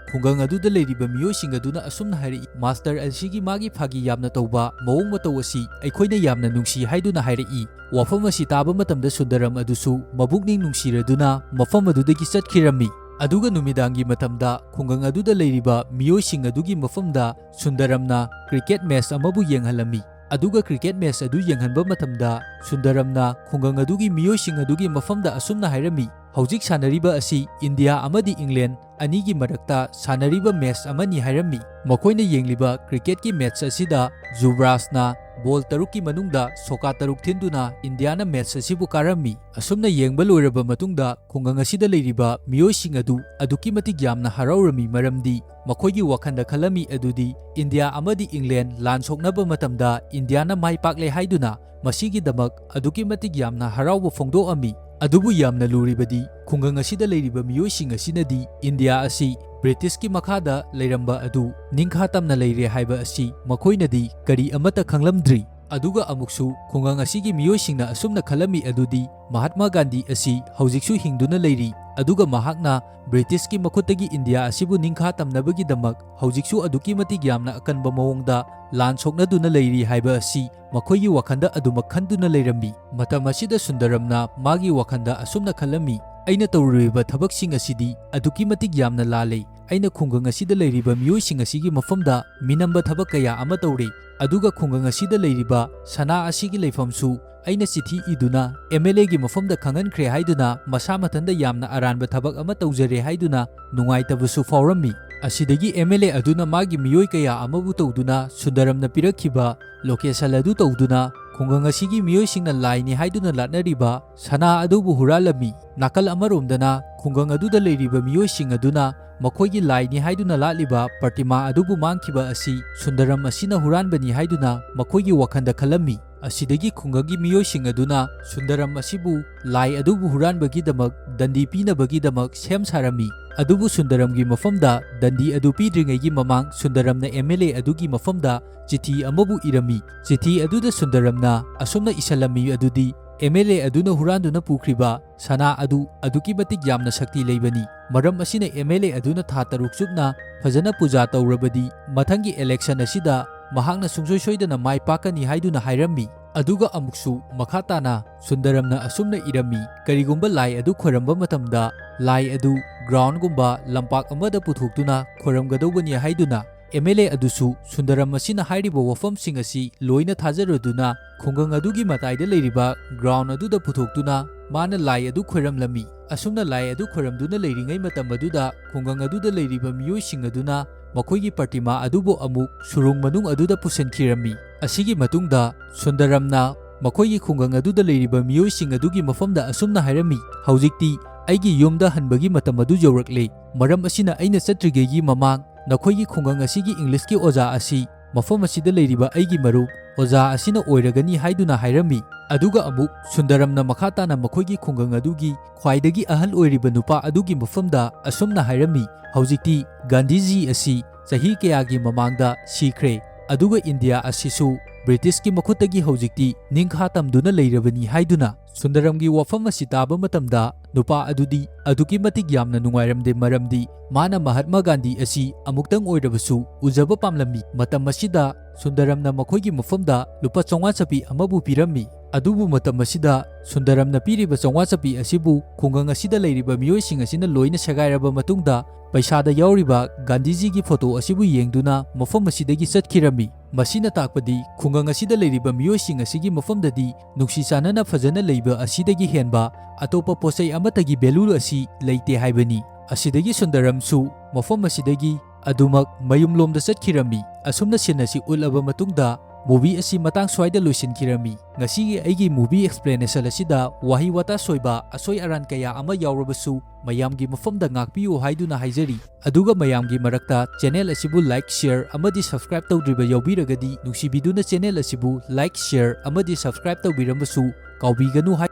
ꯈꯨꯡꯒꯪ ꯑꯗꯨꯗ ꯂꯩꯔꯤꯕ ꯃꯤꯑꯣꯏꯁꯤꯡ ꯑꯗꯨꯅ ꯑꯁꯨꯝꯅ ꯍꯥꯏꯔꯛꯏ, "ꯃꯥꯁꯇꯔ ꯑꯁꯤꯒꯤ ꯃꯥꯒꯤ ꯐꯥꯒꯤ ꯌꯥꯝꯅ ꯇꯧꯕ ꯃꯑꯣꯡ ꯃꯇꯧ ꯑꯁꯤ ꯑꯩꯈꯣꯏꯅ ꯌꯥꯝꯅ ꯅꯨꯡꯁꯤ" ꯍꯥꯏꯗꯨꯅ ꯍꯥꯏꯔꯛꯏ꯫ ꯋꯥꯐꯝ ꯑꯁꯤ ꯇꯥꯕ ꯃꯇꯝꯗ ꯁꯨꯟꯗꯔꯝ ꯑꯗꯨꯁꯨ ꯃꯕꯨꯛꯅꯤꯡ ꯅꯨꯡꯁꯤꯔꯗꯨꯅ ꯃꯐꯝ ꯑꯗꯨꯗꯒꯤ ꯆꯠꯈꯤꯔꯝꯃꯤ꯫ ꯑꯗꯨꯒ ꯅꯨꯃꯤꯗꯥꯡꯒꯤ ꯃꯇꯝꯗ ꯈꯨꯡꯒꯪ ꯑꯗꯨꯗ ꯂꯩꯔꯤꯕ ꯃꯤꯑꯣꯏꯁꯤꯡ ꯑꯗꯨꯒꯤ ꯃꯐꯝꯗ ꯁꯨꯟꯗꯔꯝꯅ ꯀ꯭ꯔꯤꯀꯦꯠ ꯃꯦꯆ ꯑꯃꯕꯨ ꯌꯦꯡꯍꯜꯂꯝꯃꯤ꯫ ꯑꯗꯨꯒ ꯀ꯭ꯔꯤꯀꯦꯠ ꯃꯦꯆ ꯑꯗꯨ ꯌꯦꯡꯍꯟꯕ ꯃꯇꯝꯗ ꯁꯨꯟꯗꯔꯝꯅ ꯈꯨꯡꯒꯪ ꯑꯗꯨꯒꯤ ꯃꯤꯑꯣꯏꯁꯤꯡ ꯑꯗꯨꯒꯤ ꯃꯐꯝꯗ ꯑꯁꯨꯝꯅ ꯍꯥꯏꯔꯝꯃꯤ, "ꯍꯧꯖꯤꯛ ꯁꯥꯟꯅꯔꯤꯕ ꯑꯁꯤ ꯏꯟꯗꯤꯌꯥ ꯑꯃꯗꯤ ꯏꯪꯂꯦꯟ ꯑꯅꯤꯒꯤ ꯃꯔꯛꯇ ꯁꯥꯟꯅꯔꯤꯕ ꯃꯦꯆ ꯑꯃꯅꯤ" ꯍꯥꯏꯔꯝꯃꯤ꯫ ꯃꯈꯣꯏꯅ ꯌꯦꯡꯂꯤꯕ ꯀ꯭ꯔꯤꯀꯦꯠꯀꯤ ꯃꯦꯆ ꯑꯁꯤꯗ ꯖꯨꯕ꯭ꯔꯥꯖꯅ ꯕꯣꯜ ꯇꯔꯨꯛꯀꯤ ꯃꯅꯨꯡꯗ ꯁꯣꯀꯥ ꯇꯔꯨꯛ ꯊꯤꯟꯗꯨꯅ ꯏꯟꯗꯤꯌꯥꯅ ꯃꯦꯆ ꯑꯁꯤꯕꯨ ꯀꯥꯔꯝꯃꯤ꯫ ꯑꯁꯨꯝꯅ ꯌꯦꯡꯕ ꯂꯣꯏꯔꯕ ꯃꯇꯨꯡꯗ ꯈꯨꯡꯒꯪ ꯑꯁꯤꯗ ꯂꯩꯔꯤꯕ ꯃꯤꯑꯣꯏꯁꯤꯡ ꯑꯗꯨ ꯑꯗꯨꯛꯀꯤ ꯃꯇꯤꯛ ꯌꯥꯝꯅ ꯍꯔꯥꯎꯔꯝꯃꯤ, ꯃꯔꯝꯗꯤ ꯃꯈꯣꯏꯒꯤ ꯋꯥꯈꯜꯗ ꯈꯜꯂꯝꯃꯤ ꯑꯗꯨꯗꯤ ꯏꯟꯗꯤꯌꯥ ꯑꯃꯗꯤ ꯏꯪꯂꯦꯟ ꯂꯥꯟ ꯁꯣꯛꯅꯕ ꯃꯇꯝꯗ ꯏꯟꯗꯤꯌꯥꯅ ꯃꯥꯏ ꯄꯥꯛꯂꯦ ꯍꯥꯏꯗꯨꯅ꯫ ꯃꯁꯤꯒꯤꯗꯃꯛ ꯑꯗꯨꯛꯀꯤ ꯃꯇꯤꯛ ꯌꯥꯝꯅ ꯍꯔꯥꯎꯕ ꯐꯣꯡꯗꯣꯛꯑꯝꯃꯤ꯫ ꯑꯗꯨꯕꯨ ꯌꯥꯝꯅ ꯂꯨꯔꯤꯕꯗꯤ ꯈꯨꯡꯒꯪ ꯑꯁꯤꯗ ꯂꯩꯔꯤꯕ ꯃꯤꯑꯣꯏꯁꯤꯡ ꯑꯁꯤꯅꯗꯤ ꯏꯟꯗꯤꯌꯥ ꯑꯁꯤ ꯕ꯭ꯔꯤꯇꯤꯁꯀꯤ ꯃꯈꯥꯗ ꯂꯩꯔꯝꯕ ꯑꯗꯨ ꯅꯤꯡꯈꯥ ꯇꯝꯅ ꯂꯩꯔꯦ ꯍꯥꯏꯕ ꯑꯁꯤ ꯃꯈꯣꯏꯅꯗꯤ ꯀꯔꯤ ꯑꯃꯠꯇ ꯈꯪꯂꯝꯗ꯭ꯔꯤ꯫ ꯑꯗꯨꯒ ꯑꯃꯨꯛꯁꯨ ꯈꯨꯡꯒꯪ ꯑꯁꯤꯒꯤ ꯃꯤꯑꯣꯏꯁꯤꯡꯅ ꯑꯁꯨꯝꯅ ꯈꯜꯂꯝꯃꯤ ꯑꯗꯨꯗꯤ ꯃꯍꯥꯠꯃꯥ ꯒꯥꯟꯙꯤ ꯑꯁꯤ ꯍꯧꯖꯤꯛꯁꯨ ꯍꯤꯡꯗꯨꯅ ꯂꯩꯔꯤ, ꯑꯗꯨꯒ ꯃꯍꯥꯛꯅ ꯕ꯭ꯔꯤꯇꯤꯁꯀꯤ ꯃꯈꯨꯠꯇꯒꯤ ꯏꯟꯗꯤꯌꯥ ꯑꯁꯤꯕꯨ ꯅꯤꯡꯈꯥ ꯇꯝꯅꯕꯒꯤꯗꯃꯛ ꯍꯧꯖꯤꯛꯁꯨ ꯑꯗꯨꯛꯀꯤ ꯃꯇꯤꯛ ꯌꯥꯝꯅ ꯑꯀꯟꯕ ꯃꯑꯣꯡꯗ ꯂꯥꯟ ꯁꯣꯛꯅꯗꯨꯅ ꯂꯩꯔꯤ ꯍꯥꯏꯕ ꯑꯁꯤ ꯃꯈꯣꯏꯒꯤ ꯋꯥꯈꯜꯗ ꯑꯗꯨꯃꯛ ꯈꯟꯗꯨꯅ ꯂꯩꯔꯝꯃꯤ꯫ ꯃꯇꯝ ꯑꯁꯤꯗ ꯁꯨꯟꯗꯔꯝꯅ ꯃꯥꯒꯤ ꯋꯥꯈꯜꯗ ꯑꯁꯨꯝꯅ ꯈꯜꯂꯝꯃꯤ, "ꯑꯩꯅ ꯇꯧꯔꯨꯔꯤꯕ ꯊꯕꯛꯁꯤꯡ ꯑꯁꯤꯗꯤ ꯑꯗꯨꯛꯀꯤ ꯃꯇꯤꯛ ꯌꯥꯝꯅ ꯂꯥꯜꯂꯦ꯫ ꯑꯩꯅ ꯈꯨꯡꯒꯪ ꯑꯁꯤꯗ ꯂꯩꯔꯤꯕ ꯃꯤꯑꯣꯏꯁꯤꯡ ꯑꯁꯤꯒꯤ ꯃꯐꯝꯗ ꯃꯤꯅꯝꯕ ꯊꯕꯛ ꯀꯌꯥ ꯑꯃ ꯇꯧꯔꯦ, ꯑꯗꯨꯒ ꯈꯨꯡꯒꯪ ꯑꯁꯤꯗ ꯂꯩꯔꯤꯕ ꯁꯅꯥ ꯑꯁꯤꯒꯤ ꯂꯩꯐꯝꯁꯨ ꯑꯩꯅ ꯆꯤꯊꯤ ꯏꯗꯨꯅ ꯑꯦꯝ ꯑꯦꯜ ꯑꯦꯒꯤ ꯃꯐꯝꯗ ꯈꯪꯍꯟꯈ꯭ꯔꯦ" ꯍꯥꯏꯗꯨꯅ ꯃꯁꯥ ꯃꯊꯟꯇ ꯌꯥꯝꯅ ꯑꯔꯥꯟꯕ ꯊꯕꯛ ꯑꯃ ꯇꯧꯖꯔꯦ ꯍꯥꯏꯗꯨꯅ ꯅꯨꯡꯉꯥꯏꯇꯕꯁꯨ ꯐꯥꯎꯔꯝꯃꯤ꯫ ꯑꯁꯤꯗꯒꯤ ꯑꯦꯝ ꯑꯦꯜ ꯑꯦ ꯑꯗꯨꯅ ꯃꯥꯒꯤ ꯃꯤꯑꯣꯏ ꯀꯌꯥ ꯑꯃꯕꯨ ꯇꯧꯗꯨꯅ ꯁꯨꯟꯗꯔꯝꯅ ꯄꯤꯔꯛꯈꯤꯕ ꯂꯣꯀꯦꯁꯟ ꯑꯗꯨ ꯇꯧꯗꯨꯅ ꯈꯨꯡꯒꯪ ꯑꯁꯤꯒꯤ ꯃꯤꯑꯣꯏꯁꯤꯡꯅ ꯂꯥꯏꯅꯤ ꯍꯥꯏꯗꯨꯅ ꯂꯥꯠꯅꯔꯤꯕ ꯁꯅꯥ ꯑꯗꯨꯕꯨ ꯍꯨꯔꯥꯜꯂꯝꯃꯤ꯫ ꯅꯥꯀꯜ ꯑꯃꯔꯣꯝꯗꯅ ꯈꯨꯡꯒꯪ ꯑꯗꯨꯗ ꯂꯩꯔꯤꯕ ꯃꯤꯑꯣꯏꯁꯤꯡ ꯑꯗꯨꯅ ꯃꯈꯣꯏꯒꯤ ꯂꯥꯏꯅꯤ ꯍꯥꯏꯗꯨꯅ ꯂꯥꯠꯂꯤꯕ ꯄ꯭ꯔꯇꯤꯃꯥ ꯑꯗꯨꯕꯨ ꯃꯥꯡꯈꯤꯕ ꯑꯁꯤ ꯁꯨꯟꯗꯔꯝ ꯑꯁꯤꯅ ꯍꯨꯔꯥꯟꯕꯅꯤ ꯍꯥꯏꯗꯨꯅ ꯃꯈꯣꯏꯒꯤ ꯋꯥꯈꯜꯗ ꯈꯜꯂꯝꯃꯤ꯫ ꯑꯁꯤꯗꯒꯤ ꯈꯨꯡꯒꯪꯒꯤ ꯃꯤꯑꯣꯏꯁꯤꯡ ꯑꯗꯨꯅ ꯁꯨꯟꯗꯔꯝ ꯑꯁꯤꯕꯨ ꯂꯥꯏ ꯑꯗꯨꯕꯨ ꯍꯨꯔꯥꯟꯕꯒꯤꯗꯃꯛ ꯗꯟꯗꯤ ꯄꯤꯅꯕꯒꯤꯗꯃꯛ ꯁꯦꯝ ꯁꯥꯔꯝꯃꯤ꯫ ꯑꯗꯨꯕꯨ ꯁꯨꯟꯗꯔꯝꯒꯤ ꯃꯐꯝꯗ ꯗꯟꯗꯤ ꯑꯗꯨ ꯄꯤꯗ꯭ꯔꯤꯉꯩꯒꯤ ꯃꯃꯥꯡ ꯁꯨꯟꯗꯔꯝꯅ ꯑꯦꯝ ꯑꯦꯜ ꯑꯦ ꯑꯗꯨꯒꯤ ꯃꯐꯝꯗ ꯆꯤꯊꯤ ꯑꯃꯕꯨ ꯏꯔꯝꯃꯤ꯫ ꯆꯤꯊꯤ ꯑꯗꯨꯗ ꯁꯨꯟꯗꯔꯝꯅ ꯑꯁꯨꯝꯅ ꯏꯁꯜꯂꯝꯃꯤ ꯑꯗꯨꯗꯤ, "ꯑꯦꯝ ꯑꯦꯜ ꯑꯦ ꯑꯗꯨꯅ ꯍꯨꯔꯥꯟꯗꯨꯅ ꯄꯨꯈ꯭ꯔꯤꯕ ꯁꯅꯥ ꯑꯗꯨ ꯑꯗꯨꯛꯀꯤ ꯃꯇꯤꯛ ꯌꯥꯝꯅ ꯁꯛꯇꯤ ꯂꯩꯕꯅꯤ꯫ ꯃꯔꯝ ꯑꯁꯤꯅ ꯑꯦꯝ ꯑꯦꯜ ꯑꯦ ꯑꯗꯨꯅ ꯊꯥ ꯇꯔꯨꯛ ꯆꯨꯞꯅ ꯐꯖꯅ ꯄꯨꯖꯥ ꯇꯧꯔꯕꯗꯤ ꯃꯊꯪꯒꯤ ꯏꯂꯦꯛꯁꯟ ꯑꯁꯤꯗ ꯃꯍꯥꯛꯅ ꯁꯨꯡꯁꯣꯏ ꯁꯣꯏꯗꯅ ꯃꯥꯏ ꯄꯥꯛꯀꯅꯤ" ꯍꯥꯏꯗꯨꯅ ꯍꯥꯏꯔꯝꯃꯤ꯫ ꯑꯗꯨꯒ ꯑꯃꯨꯛꯁꯨ ꯃꯈꯥ ꯇꯥꯅ ꯁꯨꯟꯗꯔꯝꯅ ꯑꯁꯨꯝꯅ ꯏꯔꯝꯃꯤ, "ꯀꯔꯤꯒꯨꯝꯕ ꯂꯥꯏ ꯑꯗꯨ ꯈꯣꯏꯔꯝꯕ ꯃꯇꯝꯗ ꯂꯥꯏ ꯑꯗꯨ ꯒ꯭ꯔꯥꯎꯟꯒꯨꯝꯕ ꯂꯝꯄꯥꯛ ꯑꯃꯗ ꯄꯨꯊꯣꯛꯇꯨꯅ ꯈꯣꯏꯔꯝꯒꯗꯧꯕꯅꯤ" ꯍꯥꯏꯗꯨꯅ꯫ ꯑꯦꯝ ꯑꯦꯜ ꯑꯦ ꯑꯗꯨꯁꯨ ꯁꯨꯟꯗꯔꯝ ꯑꯁꯤꯅ ꯍꯥꯏꯔꯤꯕ ꯋꯥꯐꯝꯁꯤꯡ ꯑꯁꯤ ꯂꯣꯏꯅ ꯊꯥꯖꯔꯗꯨꯅ ꯈꯨꯡꯒꯪ ꯑꯗꯨꯒꯤ ꯃꯇꯥꯏꯗ ꯂꯩꯔꯤꯕ ꯒ꯭ꯔꯥꯎꯟ ꯑꯗꯨꯗ ꯄꯨꯊꯣꯛꯇꯨꯅ ꯃꯥꯅ ꯂꯥꯏ ꯑꯗꯨ ꯈꯣꯏꯔꯝꯂꯝꯃꯤ꯫ ꯑꯁꯨꯝꯅ ꯂꯥꯏ ꯑꯗꯨ ꯈꯣꯏꯔꯝꯗꯨꯅ ꯂꯩꯔꯤꯉꯩ ꯃꯇꯝ ꯑꯗꯨꯗ ꯈꯨꯡꯒꯪ ꯑꯗꯨꯗ ꯂꯩꯔꯤꯕ ꯃꯤꯑꯣꯏꯁꯤꯡ ꯑꯗꯨꯅ ꯃꯈꯣꯏꯒꯤ ꯄ꯭ꯔꯇꯤꯃꯥ ꯑꯗꯨꯕꯨ ꯑꯃꯨꯛ ꯁꯨꯔꯨꯡ ꯃꯅꯨꯡ ꯑꯗꯨꯗ ꯄꯨꯁꯤꯟꯈꯤꯔꯝꯃꯤ꯫ ꯑꯁꯤꯒꯤ ꯃꯇꯨꯡꯗ ꯁꯨꯟꯗꯔꯝꯅ ꯃꯈꯣꯏꯒꯤ ꯈꯨꯡꯒꯪ ꯑꯗꯨꯗ ꯂꯩꯔꯤꯕ ꯃꯤꯑꯣꯏꯁꯤꯡ ꯑꯗꯨꯒꯤ ꯃꯐꯝꯗ ꯑꯁꯨꯝꯅ ꯍꯥꯏꯔꯝꯃꯤ, "ꯍꯧꯖꯤꯛꯇꯤ ꯑꯩꯒꯤ ꯌꯨꯝꯗ ꯍꯟꯕꯒꯤ ꯃꯇꯝ ꯑꯗꯨ ꯌꯧꯔꯛꯂꯦ꯫ ꯃꯔꯝ ꯑꯁꯤꯅ ꯑꯩꯅ ꯆꯠꯇ꯭ꯔꯤꯉꯩꯒꯤ ꯃꯃꯥꯡ ꯅꯈꯣꯏꯒꯤ ꯈꯨꯡꯒꯪ ꯑꯁꯤꯒꯤ ꯏꯪꯂꯤꯁꯀꯤ ꯑꯣꯖꯥ ꯑꯁꯤ ꯃꯐꯝ ꯑꯁꯤꯗ ꯂꯩꯔꯤꯕ ꯑꯩꯒꯤ ꯃꯔꯨꯞ ꯑꯣꯖꯥ ꯑꯁꯤꯅ ꯑꯣꯏꯔꯒꯅꯤ" ꯍꯥꯏꯗꯨꯅ ꯍꯥꯏꯔꯝꯃꯤ꯫ ꯑꯗꯨꯒ ꯑꯃꯨꯛ ꯁꯨꯟꯗꯔꯝꯅ ꯃꯈꯥ ꯇꯥꯅ ꯃꯈꯣꯏꯒꯤ ꯈꯨꯡꯒꯪ ꯑꯗꯨꯒꯤ ꯈ꯭ꯋꯥꯏꯗꯒꯤ ꯑꯍꯜ ꯑꯣꯏꯔꯤꯕ ꯅꯨꯄꯥ ꯑꯗꯨꯒꯤ ꯃꯐꯝꯗ ꯑꯁꯨꯝꯅ ꯍꯥꯏꯔꯝꯃꯤ, "ꯍꯧꯖꯤꯛꯇꯤ ꯒꯥꯟꯙꯤꯖꯤ ꯑꯁꯤ ꯆꯍꯤ ꯀꯌꯥꯒꯤ ꯃꯃꯥꯡꯗ ꯁꯤꯈ꯭ꯔꯦ, ꯑꯗꯨꯒ ꯏꯟꯗꯤꯌꯥ ꯑꯁꯤꯁꯨ ꯕ꯭ꯔꯤꯇꯤꯁꯀꯤ ꯃꯈꯨꯠꯇꯒꯤ ꯍꯧꯖꯤꯛꯇꯤ ꯅꯤꯡꯈꯥ ꯇꯝꯗꯨꯅ ꯂꯩꯔꯕꯅꯤ" ꯍꯥꯏꯗꯨꯅ꯫ ꯁꯨꯟꯗꯔꯝꯒꯤ ꯋꯥꯐꯝ ꯑꯁꯤ ꯇꯥꯕ ꯃꯇꯝꯗ ꯅꯨꯄꯥ ꯑꯗꯨꯗꯤ ꯑꯗꯨꯛꯀꯤ ꯃꯇꯤꯛ ꯌꯥꯝꯅ ꯅꯨꯡꯉꯥꯏꯔꯝꯗꯦ, ꯃꯔꯝꯗꯤ ꯃꯥꯅ ꯃꯍꯥꯠꯃꯥ ꯒꯥꯟꯙꯤ ꯑꯁꯤ ꯑꯃꯨꯛꯇꯪ ꯑꯣꯏꯔꯕꯁꯨ ꯎꯖꯕ ꯄꯥꯝꯂꯝꯃꯤ꯫ ꯃꯇꯝ ꯑꯁꯤꯗ ꯁꯨꯟꯗꯔꯝꯅ ꯃꯈꯣꯏꯒꯤ ꯃꯐꯝꯗ ꯂꯨꯄꯥ ꯆꯥꯝꯃꯉꯥ ꯆꯠꯄꯤ ꯑꯃꯕꯨ ꯄꯤꯔꯝꯃꯤ꯫ ꯑꯗꯨꯕꯨ ꯃꯇꯝ ꯑꯁꯤꯗ ꯁꯨꯟꯗꯔꯝꯅ ꯄꯤꯔꯤꯕ ꯆꯥꯝꯃꯉꯥ ꯆꯠꯄꯤ ꯑꯁꯤꯕꯨ ꯈꯨꯡꯒꯪ ꯑꯁꯤꯗ ꯂꯩꯔꯤꯕ ꯃꯤꯑꯣꯏꯁꯤꯡ ꯑꯁꯤꯅ ꯂꯣꯏꯅ ꯁꯦꯒꯥꯏꯔꯕ ꯃꯇꯨꯡꯗ, ꯄꯩꯁꯥꯗ ꯌꯥꯎꯔꯤꯕ ꯒꯥꯟꯙꯤꯖꯤꯒꯤ ꯐꯣꯇꯣ ꯑꯁꯤꯕꯨ ꯌꯦꯡꯗꯨꯅ ꯃꯐꯝ ꯑꯁꯤꯗꯒꯤ ꯆꯠꯈꯤꯔꯝꯃꯤ꯫ ꯃꯁꯤꯅ ꯇꯥꯛꯄꯗꯤ ꯈꯨꯡꯒꯪ ꯑꯁꯤꯗ ꯂꯩꯔꯤꯕ ꯃꯤꯑꯣꯏꯁꯤꯡ ꯑꯁꯤꯒꯤ ꯃꯐꯝꯗꯗꯤ ꯅꯨꯡꯁꯤ ꯆꯥꯟꯅꯅ ꯐꯖꯅ ꯂꯩꯕ ꯑꯁꯤꯗꯒꯤ ꯍꯦꯟꯕ ꯑꯇꯣꯞꯄ ꯄꯣꯠꯆꯩ ꯑꯃꯠꯇꯒꯤ ꯚꯦꯂꯨ ꯑꯁꯤ ꯂꯩꯇꯦ ꯍꯥꯏꯕꯅꯤ꯫ ꯑꯁꯤꯗꯒꯤ ꯁꯨꯟꯗꯔꯝꯁꯨ ꯃꯐꯝ ꯑꯁꯤꯗꯒꯤ ꯑꯗꯨꯃꯛ ꯃꯌꯨꯝꯂꯣꯝꯗ ꯆꯠꯈꯤꯔꯝꯃꯤ꯫ ꯑꯁꯨꯝꯅ ꯁꯤꯟ ꯑꯁꯤ ꯎꯠꯂꯕ ꯃꯇꯨꯡꯗ, Movie ꯑꯁꯤ ꯃꯇꯥꯡ ꯁ꯭ꯋꯥꯏꯗ ꯂꯣꯏꯁꯤꯟꯈꯤꯔꯝꯃꯤ꯫ ꯉꯁꯤꯒꯤ ꯑꯩꯒꯤ movie explanation ꯑꯁꯤꯗ ꯋꯥꯍꯩ ꯋꯥꯇꯥ ꯁꯣꯏꯕ, ꯑꯁꯣꯏ ꯑꯔꯥꯟ ꯀꯌꯥ ꯑꯃ ꯌꯥꯎꯔꯕꯁꯨ ꯃꯌꯥꯝꯒꯤ ꯃꯐꯝꯗ ꯉꯥꯛꯄꯤꯌꯨ ꯍꯥꯏꯗꯨꯅ ꯍꯥꯏꯖꯔꯤ꯫ ꯑꯗꯨꯒ ꯃꯌꯥꯝꯒꯤ ꯃꯔꯛꯇ channel ꯑꯁꯤꯕꯨ like, share ꯑꯃꯗꯤ subscribe ꯇꯧꯗ꯭ꯔꯤꯕ ꯌꯥꯎꯕꯤꯔꯒꯗꯤ ꯅꯨꯡꯁꯤꯕꯤꯗꯨꯅ channel ꯑꯁꯤꯕꯨ like, share ꯑꯃꯗꯤ subscribe ꯇꯧꯕꯤꯔꯝꯕꯁꯨ ꯀꯥꯎꯕꯤꯒꯅꯨ ꯍꯥꯏ꯫